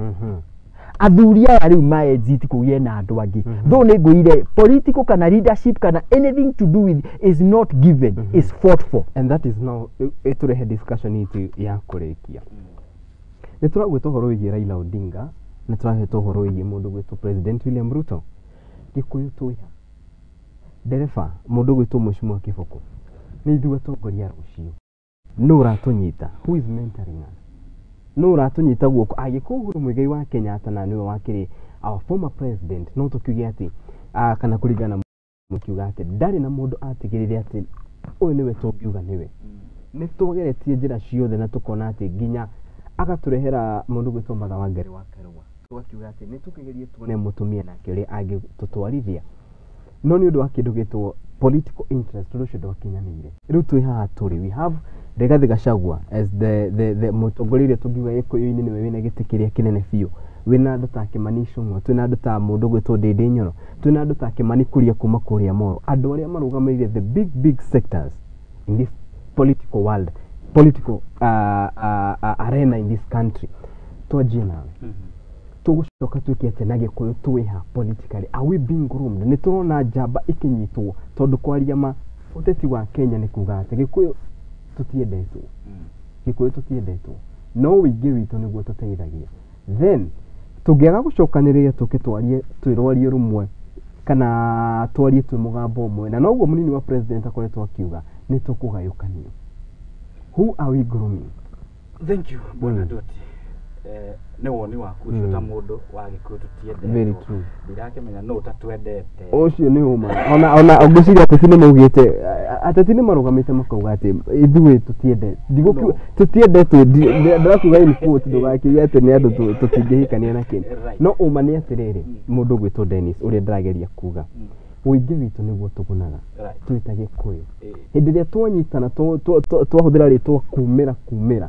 Athuri aya rĩu ma exit kũgĩe na andũ angĩ. Though nĩ ngwĩire political kana leadership kana anything to do with is not given, is fought for. And that is now ĩtũrehe discussion itũ ya kũrĩkia. Nĩ tũragwĩta ũhoro wĩgiĩ Raila Odinga, nĩ tũrahĩta ũhoro wĩgiĩ mũndũ gwĩtwo President William Ruto. Gĩkũyũ twĩha ndereba mũndũ gwĩtwo Mheshimiwa Kĩboko, nĩ ithuĩ atongoria rũciũ. Nũ ũratũnyita? Who is mentoring us? Nũ ũratũnyita guoko? Angĩkorwo Uhuru Muigai wa Kenyatta na nĩwe wakĩrĩ Our former president no tũkiuge atĩ kana kũringana mũkiuga atĩ ndarĩ na mũndũ atigĩrĩre atĩ ũyũ nĩwe tũngiuga nĩwe. Nĩ twageretie njĩra ciothe na tũkona atĩ nginya agatũrehera mũndũ gwĩtwo Martha Wangari wa Karua, tũgakiuga atĩ nĩ tũkĩgerie tuone mũtumia nake ũrĩa angĩtũtwarithia, no nĩ ũndũ wa kĩndũ gĩtwo political interest ũndũ ũcio ndwakinyanĩire. Rĩu twĩ haha tũrĩ, we have Rigathi Gachagua as the mũtongoria ũrĩa tũngiuga Gĩkũyũ-inĩ nĩwe wĩna gĩtĩ kĩrĩa kĩnene biũ. Wĩna andũ ta Kĩmani Ichung'wa, twĩna andũ ta mũndũ gwĩtwo Ndĩndĩ Nyoro, twĩna andũ ta Kĩmani Kuria kuma kũrĩa Moro, andũ arĩa marũgamĩrĩire the big big sectors in this political world, political arena in this country. Twanjie nawe, tũgũcoka twĩke atĩa na Gĩkũyũ twĩha politically? Are we being groomed? Nĩ tũrona njamba ĩkĩnyitwo, tondũ kwaria ma ũteti wa Kenya nĩ kuga atĩ Gĩkũyũ tũtiendetwo, Gĩkũyũ tũtiendetwo, no ũingĩ witũ nĩguo tũteithagia. Then tũngĩaga gũcokanĩrĩria tũke twarie twĩ rwario rũmwe kana twarie twĩ mũgambo ũmwe, na noguo mũnini wa president akoretwo akiuga, nĩ tũkũgayũkanio. Who are we grooming? Thank you, bwana Doti. Nĩ woni waku ũcio ta mũndũ wa Gĩkũyũ Very tũtiendetwo. True. Ndirakĩmenya nũ ũtatwendete. Ũcio nĩ ũma. Ona ngwĩciria ateti nĩ maugĩte, ateti nĩ marũgamĩte makauga atĩ ithuĩ tũtiende ndigũkiuga tũtiendetwo, ndĩrakiuga in quote, ndũgakiuge atĩ nĩ andũ tũtingĩhikania na kĩndũ. No ũma nĩ atĩrĩrĩ, mũndũ ũgwĩtwo Dennis, ũrĩa ndĩrageria kuga, ũingĩ witũ nĩguo tũgunaga twĩ ta Gĩkũyũ. Hĩndĩ ĩrĩa twanyitana, twahũthĩra rĩtwa kumĩra kumĩra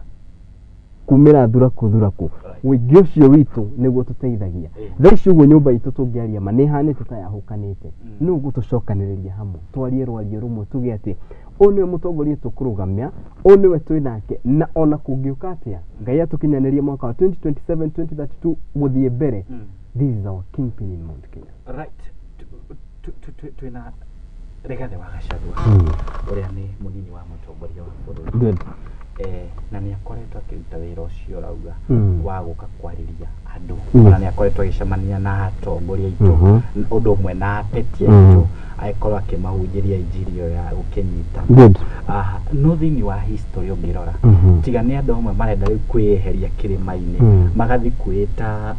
kumĩra thuraku thuraku, ũingĩ ũcio witũ nĩguo tũteithagia. Thaa ici ũguo nyũmba itũ tũngĩaria ma nĩ ĩhanĩte ta yahũkanĩte. Nũ ũgũtũcokanĩrĩria hamwe twarie rwario rũmwe, tuge atĩ ũyũ nĩwe mũtongoria tũkũrũgamia, ũyũ nĩwe twĩ nake, na ona kũngĩũka atĩa Ngai atũkinyanĩrie mwaka wa 2027, 2032 gũthiĩ mbere, this is our kingpin in Mount Kenya. Right. Twĩna Rigathĩ wa Gachagua ũrĩa nĩ mũnini wa mũtongoria wa bũrũri. Na nĩ akoretwo akĩruta wĩra ũcio ũrauga wa gũka kwarĩria andũ. Ona nĩ akoretwo agĩcemania na atongoria aitũ, ũndũ ũmwe na ateti aitũ, agĩkorwo akĩmahunjĩria injiri ĩyo ya gũkĩnyita. Ah, no thĩinĩ wa history ũngĩrora, tiga nĩ andũ amwe marenda rĩu kwĩyeheria kĩrĩma-inĩ, magathiĩ kwĩta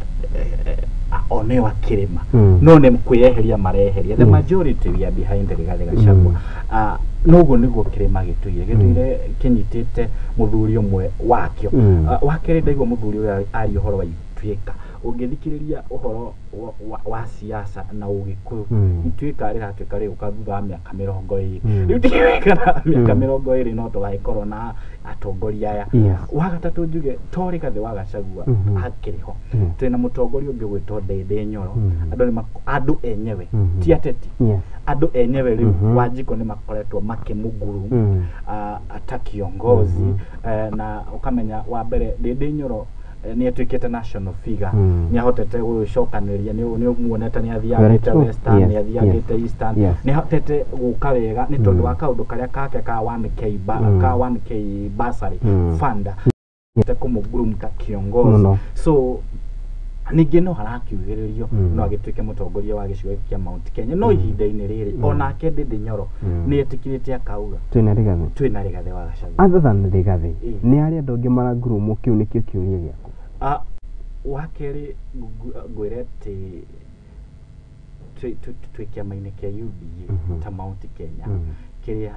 o nĩo a kĩrĩma, no nĩ kwĩyeheria mareheria. The majority, we are behind Rigathĩ Gachagua. Ah, noguo nĩguo kĩrĩma gĩtũire kĩnyitĩte mũthuri ũmwe wakĩo. Ah, wa kerĩ, ndaigua mũthuri ũyũ aria ũhoro wa ituĩka. Ũngĩthikĩrĩria ũhoro wa siasa na Ũgĩkũyũ, ituĩka rĩratuĩka rĩgũka thutha wa mĩaka 20. Rĩu ndiũĩ kana mĩaka 20 no tũgagĩkorwo na atongoria aya. Wa gatatũ, njuge to Rigathĩ wa Gachagua akĩrĩ ho, twĩna mũtongoria ũngĩ ũgwĩtwo Ndĩndĩ Nyoro. Andũ enyewe, ti ateti, andũ enyewe rĩu Wanjikũ nĩ makoretwo makĩmũguru ta kiongozi. Na ũkamenya wa mbere Ndĩndĩ Nyoro nĩ atuĩkĩte national figure, nĩ ahotete gũcokanĩrĩria, nĩ ũmuonete nĩ Very athiangĩte true. Western, nĩ athiangĩte Eastern, nĩ ahotete gũka wega nĩ tondũ wa kaũndũ karĩa kake ka 1K ka 1K bursary fund te kũmũgroom ta kiongozi. Mũno. So ningĩ no harakiugĩrĩrio no agĩtuĩke mũtongoria wa gĩcigo gĩkĩ kĩa Mount Kenya, no ihinda-inĩ rĩrĩ onake Ndĩndĩ Nyoro nĩ etĩkĩrĩte akauga twĩna Rigathĩ. Twĩna Rigathĩ wa Gachagua. Other than Rigathĩ, nĩ arĩa andũ angĩ marangurumwo? Kĩu nĩkĩo kĩũria gĩakwa. Ah, wa kerĩ, ngwĩre atĩ twĩ kĩama-inĩ kĩa UDA ta Mount Kenya, kĩrĩa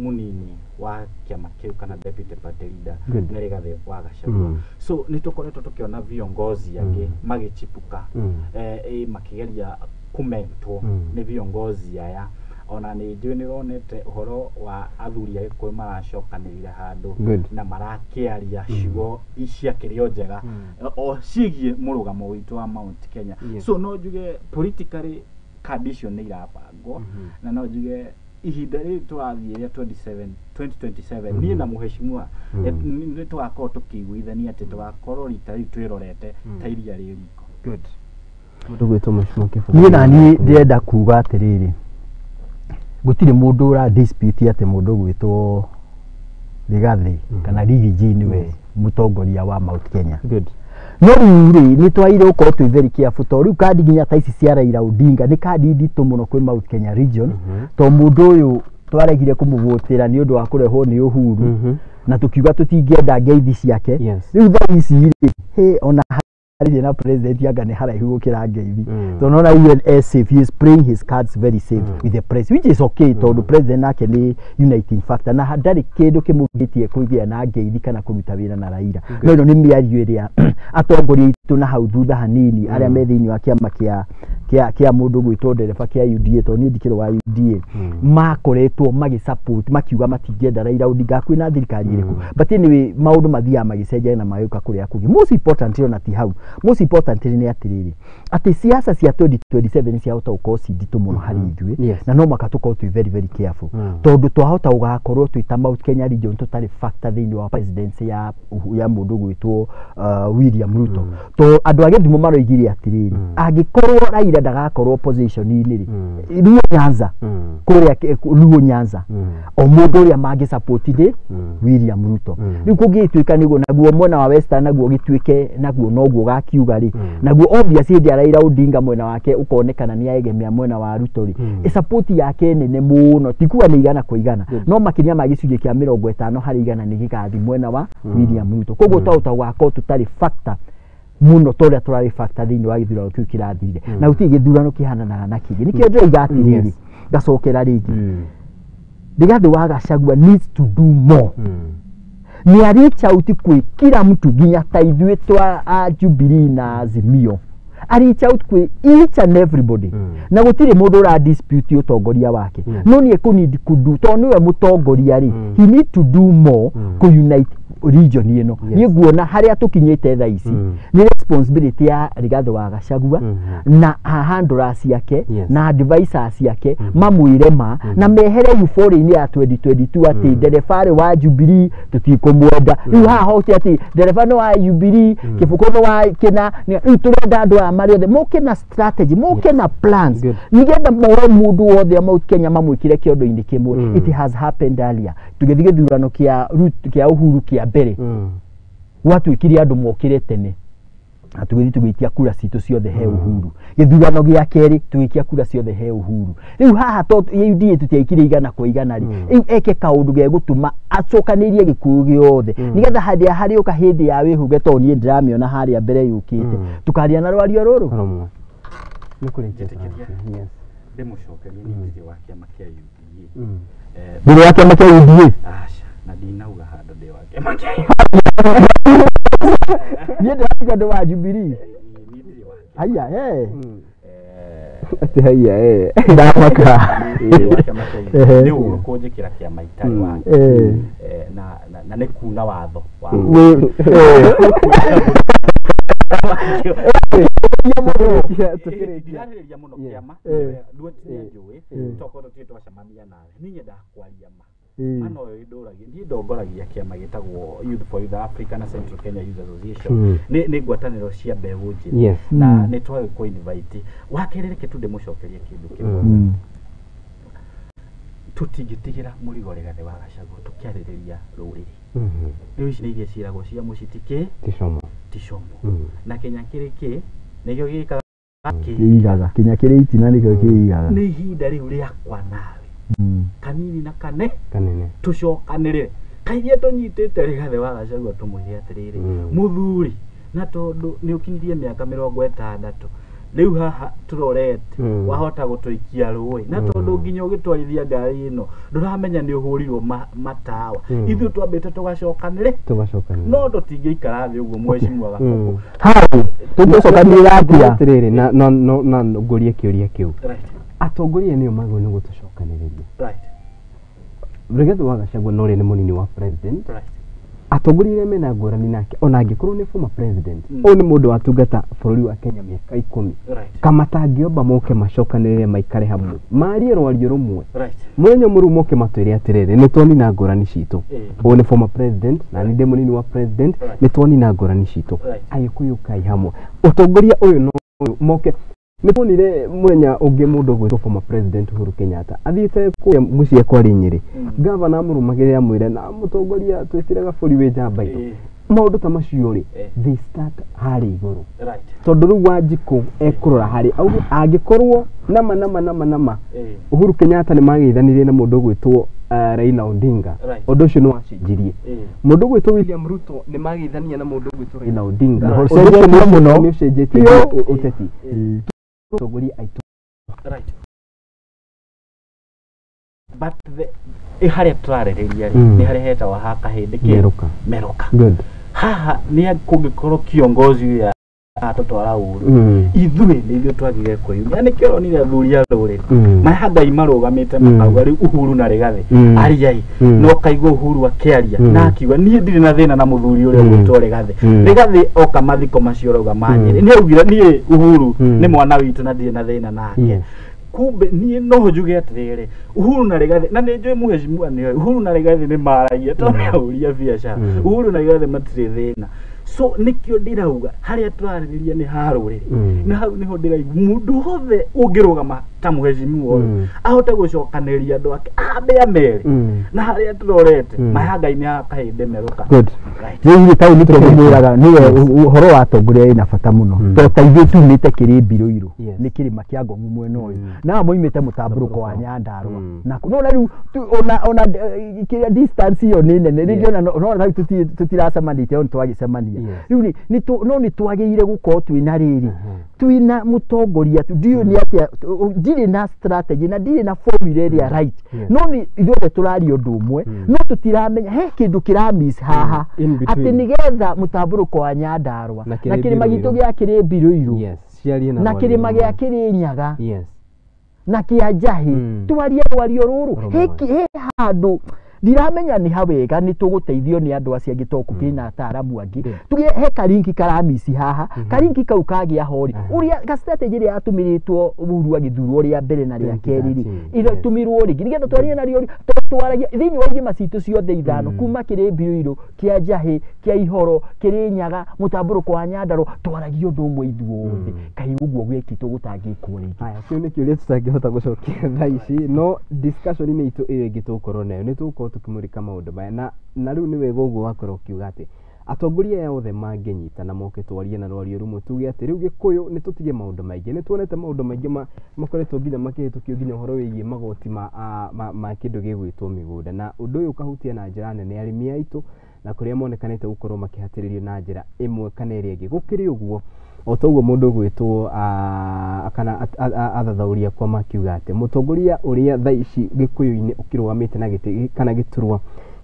mũnini wa kĩama kĩu kana deputy party leader nĩ Rigathĩ wa Gachagua. So nĩ tũkoretwo tũkĩona viongozi angĩ magĩchipuka, makĩgeria kũmentwo nĩ viongozi aya. Ona nĩ njũĩ nĩ ũronete ũhoro wa athuri a Gĩkũyũ maracokanĩrĩra handũ na marakĩaria ciugo ciakĩrĩ o njega o ciĩgiĩ mũrũgamo witũ wa Mount Kenya. So no njuge politically kandi icio nĩ irabangwo, na no njuge ihinda rĩrĩ tũrathiĩ rĩa 27, 2027, niĩ na mũheshimiwa nĩ tũgakorwo tũkĩiguithania atĩ tũgakorwo rita rĩu twĩrorete ta iria rĩ riko. Good. Mũndũ gwĩtwo Mheshimiwa Kĩbũgũ. Niĩ naniĩ ndĩrenda kuga atĩrĩrĩ, gũtirĩ mũndũ ũra dispute atĩ mũndũ ũgwĩtwo Rigathĩ kana Riggy G nĩwe mũtongoria wa Mount Kenya. No rĩu rĩ, nĩ twagĩrĩire gũkorwo twĩ very careful, tondũ rĩu kandi nginya ta ici cia Raila Odinga nĩ kandi nditũ mũno kwĩ Mount Kenya region, tondũ mũndũ ũyũ twaregire kũmũvotĩra nĩ ũndũ wa kũrehwo nĩ Uhuru, na tũkiuga tũtingĩenda ngeithi ciake. Rĩu thaa ici rĩ, hĩ, ona Arĩrie na president anga nĩ haraihu gũkĩra ngeithi, tondũ nona even as safe, he is playing his cards very safe with the press, which is okay, tondũ president nake nĩ uniting factor na ndarĩ kĩndũ kĩmũgĩtie kũgĩa na ngeithi kana kũruta wĩra na Raila. No ĩno nĩ mĩario ĩrĩa atongoria aitũ na hau thutha hanini arĩa me thĩinĩ wa kĩama kĩa mũndũ gwĩtwo ndereba kĩa UDA, tondũ niĩ ndikĩrĩ wa UDA, makoretwo magĩ-support makiuga matingĩenda Raila Odinga hakuhĩ na thirikari ĩrĩkũ. But anyway, maũndũ mathiaga magĩcenjia na magĩũka kũrĩa kũngĩ. Most important ona ti hau, most important nĩ atĩrĩrĩ, atĩ siasa cia 2027 ciahota gũkorwo ci nditũ mũno harĩ ithuĩ, na no mũhaka tũkorwo twĩ very very careful, tondũ twahota gũgakorwo twĩ ta Mount Kenya region tũtarĩ factor thĩinĩ wa presidency ya mũndũ gwĩtwo William Ruto, to andũ a Gĩthumo maroigire atĩrĩrĩ, angĩkorwo Raila ndagakorwo position-inĩ rĩ, Luo Nyanza kũrĩa Luo Nyanza o mũndũ ũrĩa mangĩ support nĩ William Ruto. Rĩu kũngĩtuĩka nĩguo, naguo mwena wa Western naguo gĩtuĩke naguo noguo gakiuga rĩ, naguo obviously hĩndĩ ya Raila Odinga mwena wake ũkonekana nĩ aegemea mwena wa Ruto rĩ, support yake nene mũno, ti kuga nĩ 100%, no makĩria ma gĩcunjĩ kĩa 50% nĩ gĩgathi mwena wa William Ruto. Koguo twahota gũgakorwo tũtarĩ factor mũno ta ũrĩa tũrarĩ factor thĩinĩ wa gĩthurano kĩu kĩrathirire, na gũtirĩ gĩthurano kĩhananaga na kĩngĩ. Nĩkĩo ndĩroiga atĩrĩrĩ, ngacokera rĩngĩ, Rigathi wa Gachagua needs to do more. Ni a reach out kwĩ kila mtu, nginya ta ithuĩ twa a Jubilee na Azimio, a reach out kwĩ each and everybody, na gũtirĩ mũndũ ũra dispute ũtongoria wake, no nĩ ekũ kudu tondũ nĩwe mũtongoria rĩ, he need to do more kũ unite region ĩno. Niĩ nguona harĩa tũkinyĩte thaa ici nĩ responsibility ya Rigathi wa Gachagua na handlers ciake na advisors ciake mamwĩre ma na mehere euphoria-inĩ ya 2022 atĩ ndereba wa Jubilee tũtikũmwenda. Rĩu haha hote atĩ ndereba nĩ wa Jubilee, Kĩbũkũ nĩ wa kĩna, rĩu tũrenda andũ aya marĩ othe moke na strategy, moke na plans, nĩgetha moe mũndũ wothe wa Mount Kenya mamwĩkĩre kĩondo-inĩ kĩmwe. It has happened earlier. Tũgĩthiĩ gĩthurano kĩa Uhuru kĩa mbere, gwatuĩkire andũ mokĩre tene na tũgĩthiĩ tũgĩikia kura citũ ciothe he Uhuru. Gĩthurano gĩa kerĩ tũgĩikia kura ciothe he Uhuru. Rĩu haha to UDA tũtiaikire 100% rĩ, rĩu eke kaũndũ gegũtũma acokanĩrie gĩkuũ gĩothe, nĩgetha harĩa harĩũka hĩndĩ ya wĩhuge, tondũ niĩ ndĩramĩona harĩa mbere yũkĩte, tũkaria na rwario rũrũ. Ndĩmũcokerie, niĩ ndirĩ wa kĩama kĩa UDA. Ndũrĩ wa kĩama kĩa UDA? Aca, na ndinauga handũ ndĩ wa kĩama kĩa UDA. Niĩ ndĩratiga ndĩ wa Jubilee. Haiya, Ati haiya, ndamaka. Nĩ ũru kũnjĩkĩra kĩama itarĩ wake, na nĩ kuna watho wa ndirarĩrĩria mũno kĩama nduatinia njũĩ, tokorwo tũtirĩ twacemania nawe. Niĩ nyendaga kwaria ma mana ũyũ ndũragia. Niĩ ndongoragia kĩama gĩtagwo Youth for Youth Africa na Central Kenya Youth Association, nĩ ngwatanĩro cia mbeũ njĩthĩ, na nĩ twagĩ kũ invite. Wa kerĩ, reke tu ndĩmũcokerie kĩndũ kĩmwe. Tũtingĩtigĩra mũrigo Rigathi wa Gachagua tũkĩarĩrĩria rũrĩrĩ. Rĩu ici nĩ iria ciĩragwo cia mũciĩ ti kĩ ti como, na Kenya kĩrĩ kĩ nĩkĩo gĩkaga kĩigaga kinya kĩrĩ itina nĩkĩo kĩigaga. Nĩ ihinda rĩu rĩakwa nawe kanini na kane kanene tũcokanĩrĩre kaingĩ tũnyitĩte Rigathi wa Gachagua tũmwĩre atĩrĩrĩ, mũthuri, na tondũ nĩ ũkinyirie mĩaka 60 rĩu haha tũrorete, wahota gũtũikia rũĩ, na tondũ nginya ũgĩtwarithia ngari ĩno ndũramenya nĩ ũhũrirwo matawa, ithuĩ twambĩte tũgacokanĩrĩ, no tũtingĩikara thĩ ũguo mheshimiwa Gakũkũ. Hau tũngĩcokanĩrĩra atĩa? Atĩrĩrĩ, na ngũrie kĩũria kĩu, atongoria nĩo magĩrĩirwo nĩ gũtũcokanĩrĩria. Rigathi wa Gachagua no ũrĩa nĩ mũnini wa president, atongoria arĩa mena ngũrani nake, ona angĩkorwo nĩ former president, ũyũ nĩ mũndũ watungata bũrũri wa Kenya mĩaka 10, kamatangĩomba moke macokanĩrĩre maikare hamwe marie rwario rũmwe mũthenya ũmwe, rĩu moke matwĩre atĩrĩrĩ, nĩ tuonina ngũrani citũ, ũyũ nĩ former president na nĩ ndĩ mũnini wa president, nĩ tuonina ngũrani citũ, Agĩkũyũ kai hamwe, ũtongoria ũyũ no ũyũ moke. Nĩ tuonire mũthenya ũngĩ mũndũ ũgwĩtwo former president Uhuru Kenyatta athiĩte kũrĩa mũciĩ kwarĩ Nyĩrĩ, gavana amũrũmagĩrĩra amwĩre na mũtongoria twĩtire gabũri wĩ njamba itũ. Maũndũ ta macio rĩ, they start harĩa igũrũ, tondũ rĩu Wanjikũ ekũrora harĩa auge angĩkorwo nama nama nama nama Uhuru Kenyatta nĩ mageithanirie na mũndũ ũgwĩtwo Raila Odinga ũndũ ũcio nĩ wacenjirie. Mũndũ ũgwĩtwo William Ruto nĩ mageithania na mũndũ ũgwĩtwo Raila Odinga. Na Ũndũ ũcio ũcenjetie mũno. nĩ ũcenjetie Biũ. ũteti. Atongoria aitũ. Right. But the harĩa tũrarĩrĩria rĩ, nĩ harĩa hetagwo ha kahĩndĩ kĩ Merũka. Merũka. Good. Haha nĩ kũngĩkorwo kiongozi ũyũ atũtwara ũru, ithuĩ nĩ ithuĩ twagire kwĩyumia. Nĩkĩo ũronire athuri a rũrĩrĩ maya Ngai marũgamĩte makauga rĩu Uhuru na Rigathĩ ariai, na ũkaigua Uhuru akĩaria na akiuga niĩ ndirĩ na thĩna na mũthuri ũrĩa ũgwĩtwo Rigathĩ. Rigathĩ oka mathiko macio ũrauga ma Nyĩrĩ, nĩ augire niĩ Uhuru nĩ mwana witũ na ndirĩ na thĩna nake. Kumbe niĩ no njuge atĩrĩrĩ, Uhuru na Rigathĩ, na nĩ njũĩ mũheshimiwa nĩoĩ Uhuru na Rigathĩ nĩ maragia tondũ nĩ ahũri a biacara. Uhuru na Rigathĩ matirĩ thĩna. So nĩkĩo ndĩrauga harĩa tũrarĩrĩria nĩ ha rũrĩrĩ, na hau nĩho ndĩraigua mũndũ wothe ũngĩrũgama ta mũheshimiwa ũyũ ahote gũcokanĩrĩria andũ ake ambe amere na harĩa tũrorete maya Ngai nĩ ha kahĩndĩ merũka. Good. Rĩu ithuĩ tau nĩkĩo ngũmwĩraga nĩwe ũhoro wa atongoria wĩna bata mũno, to ta ithuĩ tumĩte Kĩrĩmbirũ irũ nĩ kĩrĩma kĩa Ngomu mwena ũyũ, na aya moimĩte mũtambũrũko wa Nyandarũa, na no na rĩu ona kĩrĩa distance ĩyo nĩ nene rĩngĩ, ona no rĩu tũtiracemanĩtie, no nĩtwagĩcemania rĩu no nĩtwagĩrĩire gũkorwo twĩna rĩrĩ, twĩna mũtongoria tu. Ndiũĩ nĩ atĩa, ndirĩ na strategy na ndirĩ na formula ĩrĩa right, no nĩ ithuothe tũraria ũndũ ũmwe, no tũtiramenya he kĩndũ kĩramiss haha, In between. Atĩ nĩgetha mũtambũrũko wa Nyandarũa na na kĩrĩma gitũ Kĩrĩmbirũ. gĩa Kĩrĩmbirũ irũ Ciarie na na rwario kĩrĩma rũmwe. gĩa Kĩrĩnyaga na kĩa Njahĩ twarie rwario rũrũ. He handũ ndiramenya nĩ ha wega, nĩ tũgũteithio nĩ andũ acio angĩ tondũ kũkĩrĩ na ataaramu angĩ. Tũgĩe he karinki karamici haha, karinki kau kagĩa ho rĩ, ũrĩa ga strategy ĩrĩa yatũmĩrĩtwo Uhuru agĩthurwo rĩa mbere na rĩa kerĩ rĩ, ĩratũmĩrwo rĩngĩ nĩgetha twarie narĩo rĩ, tondũ twaragia thĩinĩ wa irĩma citũ ciothe ithano, kuma Kĩrĩmbirũ irũ, kĩa Njahĩ, kĩa Ihoro, Kĩrĩnyaga, mũtambũrũko wa Nyandarũa, twaragia ũndũ ũmwe ithuothe. Kaĩ ũguo gwekĩtwo gũtangĩkwo rĩngĩ? Haya, kĩu nĩ kĩũria tũtangĩhota gũcokia thaa ici, no discussion-inĩ itũ ĩyo ĩngĩ tũgũkorwo nayo nĩ tũgũkorwo tũkĩmũrĩka maũndũ maya, na rĩu nĩ wega ũguo wakorwo ũkiuga atĩ atongoria aya othe mangĩnyita na moke twarie na rwario rũmwe, tuge atĩ rĩu Gĩkũyũ nĩ tũtige maũndũ maingĩ. Nĩ tuonete maũndũ maingĩ makoretwo nginya makĩhĩtũkio, nginya ũhoro wĩgiĩ magoti ma kĩndũ gĩgwĩtwo mĩgũnda, na ũndũ ũyũ ũkahutia na njĩra nene arĩmi aitũ na kũrĩa monekanĩte gũkorwo makĩhatĩrĩrio na njĩra ĩmwe kana ĩrĩa ĩngĩ. Gũkĩrĩ ũguo, o ta ũguo mũndũ ũgwĩtwo kana athathaũri akwa makiuga atĩ mũtongoria ũrĩa thaa ici Gĩkũyũ-inĩ ũkĩrũgamĩte na gĩtĩ kana gĩturwa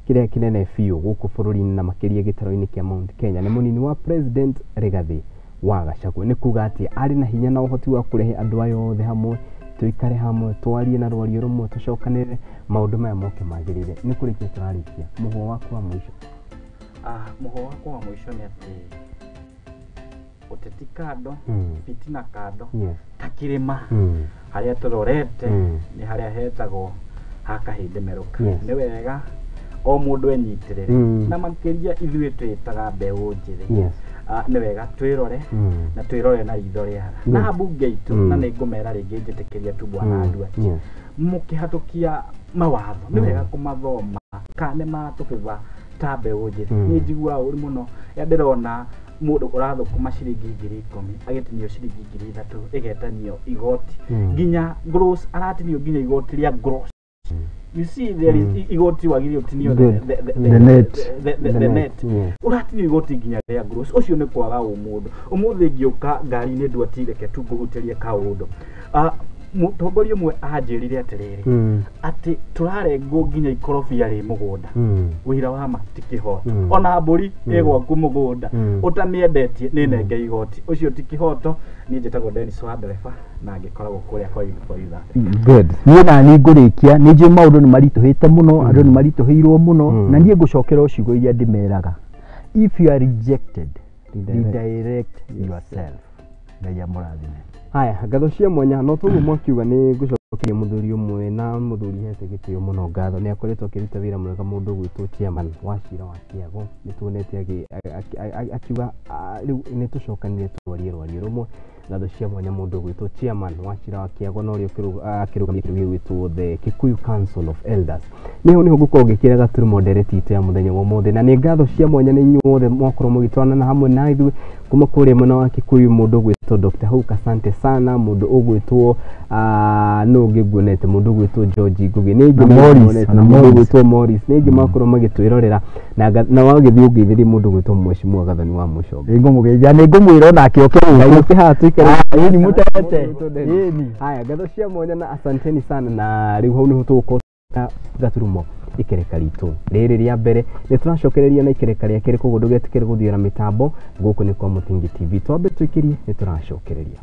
kĩrĩa kĩnene biũ gũkũ bũrũri-inĩ na makĩria gĩtarũ-inĩ kĩa Mount Kenya nĩ mũnini wa President Rigathĩ wa Gachagua, nĩ kuga atĩ arĩ na hinya na ũhoti wa kũrehe andũ aya othe hamwe, tũikare hamwe, twarie na rwario rũmwe, tũcokanĩrĩre, maũndũ maya moke magĩrĩre. Nĩ kũrĩkia tũrarĩkia, mũhwa waku wa mũico. Mũhwa wakwa wa mũico nĩ atĩ ũteti kando, fitina kando, ta kĩrĩma harĩa tũrorete nĩ harĩa hetagwo ha kahĩndĩ merũka. Nĩ wega o mũndũ enyitĩrĩre, na makĩria ithuĩ twĩtaga mbeũ njĩthĩ. Nĩ wega twĩrore na twĩrore na ritho rĩa tha na mbunge itũ, na nĩ ngũmera rĩngĩ njĩtĩkĩria tu bwana Andu atĩ mũkĩhatũkia mawatho nĩ wega kũmathoma kana nĩ matũbĩba ta mbeũ njĩthĩ. Nĩ njiguaga ũru mũno rĩrĩa ndĩrona mũndũ ũrathũkũma ciringi 10,000 agĩtinio ciringi 3,000 ĩgetanio igoti, nginya gross aratinio, nginya igoti rĩa gross. You see, there is igoti wagĩrĩire ũtinio The net. the net. Ũratinio igoti nginya rĩa gross. Ũcio nĩ kwaga ũmũndũ. Ũmũthĩ ngĩũka ngari-inĩ ndwatireke tu ngũhutĩrie kaũndũ. Mũtongoria ũmwe anjĩrire atĩrĩrĩ, atĩ tũrarengwo nginya ikorobia rĩ mũgũnda. Wĩra wa ma ti kĩhoto. Ona mbũri ĩ gwaku mũgũnda ũtamĩendetie nĩ nenge igoti, ũcio ti kĩhoto. Niĩ njĩtagwo Dennis wa ndereba na ngĩkoragwo kũrĩa kwa Youth for Youth Africa. Good. Niĩ nani ngũrĩkia, nĩ njũĩ maũndũ nĩ maritũhĩte mũno, andũ nĩ maritũhĩirwo mũno, na niĩ ngũcokera o ciugo iria ndĩmeraga: if you are rejected, redirect yourself. Ngai amũrathime. Haya, ngatho cia mwanya. No toguo mwakiuga, nĩ ngũcokeria mũthuri ũmwe na mũthuri hete gĩtĩo mũno ngatho, nĩ akoretwo akĩruta wĩra mwega, mũndũ ũgwĩtwo chairman wa cira wa Kĩago. Nĩ tuonete akiuga rĩu nĩ tũcokanire twarie rwario rũmwe. Ngatho cia mwanya mũndũ ũgwĩtwo chairman wa cira wa Kĩago na ũrĩa akĩrũgamia kĩndũ gĩgwĩtwo the Kikuyu Council of Elders. Nĩho ngũkorwo ngĩkĩra gaturumo ndereti itũ ya mũthenya wa ũmũthĩ, na nĩ ngatho cia mwanya nĩ inyuothe mwakorwo mũgĩtwarana hamwe na ithuĩ. Kuma kũrĩa mwena wa Kikuyu mũndũ ũgwĩtwo Dr. Hook, asante sana. Mũndũ ũgwĩtwo nũ ũngĩ nguonete, mũndũ ũgwĩtwo George Ngugi, nĩ aingĩ Na Morris, nguonete, na mũndũ Morris. ũgwĩtwo Morris, nĩ aingĩ makorwo magĩtwĩrorera na na wagĩthiĩ ũngeithĩrie mũndũ ũgwĩtwo Mheshimiwa Gathoni wa Mũcombe. Nĩngũmũgeithia, nĩngũmwĩra onake oke Ngai gũkũ. ũke haha tũikare. Ah, ĩni mũtete. Ĩni. Haya, ngatho cia mwanya na asanteni sana, na rĩu hau nĩho tũgũkorwo na gaturumo ikereka ritũ rĩrĩ rĩa mbere. Nĩ tũracokereria na ikereka rĩa kerĩ, koguo ndũgetĩkĩre gũthiĩra mĩtambo. Gũkũ nĩ kwa Mũthingi TV, twambe tũikĩrie, nĩ tũracokereria.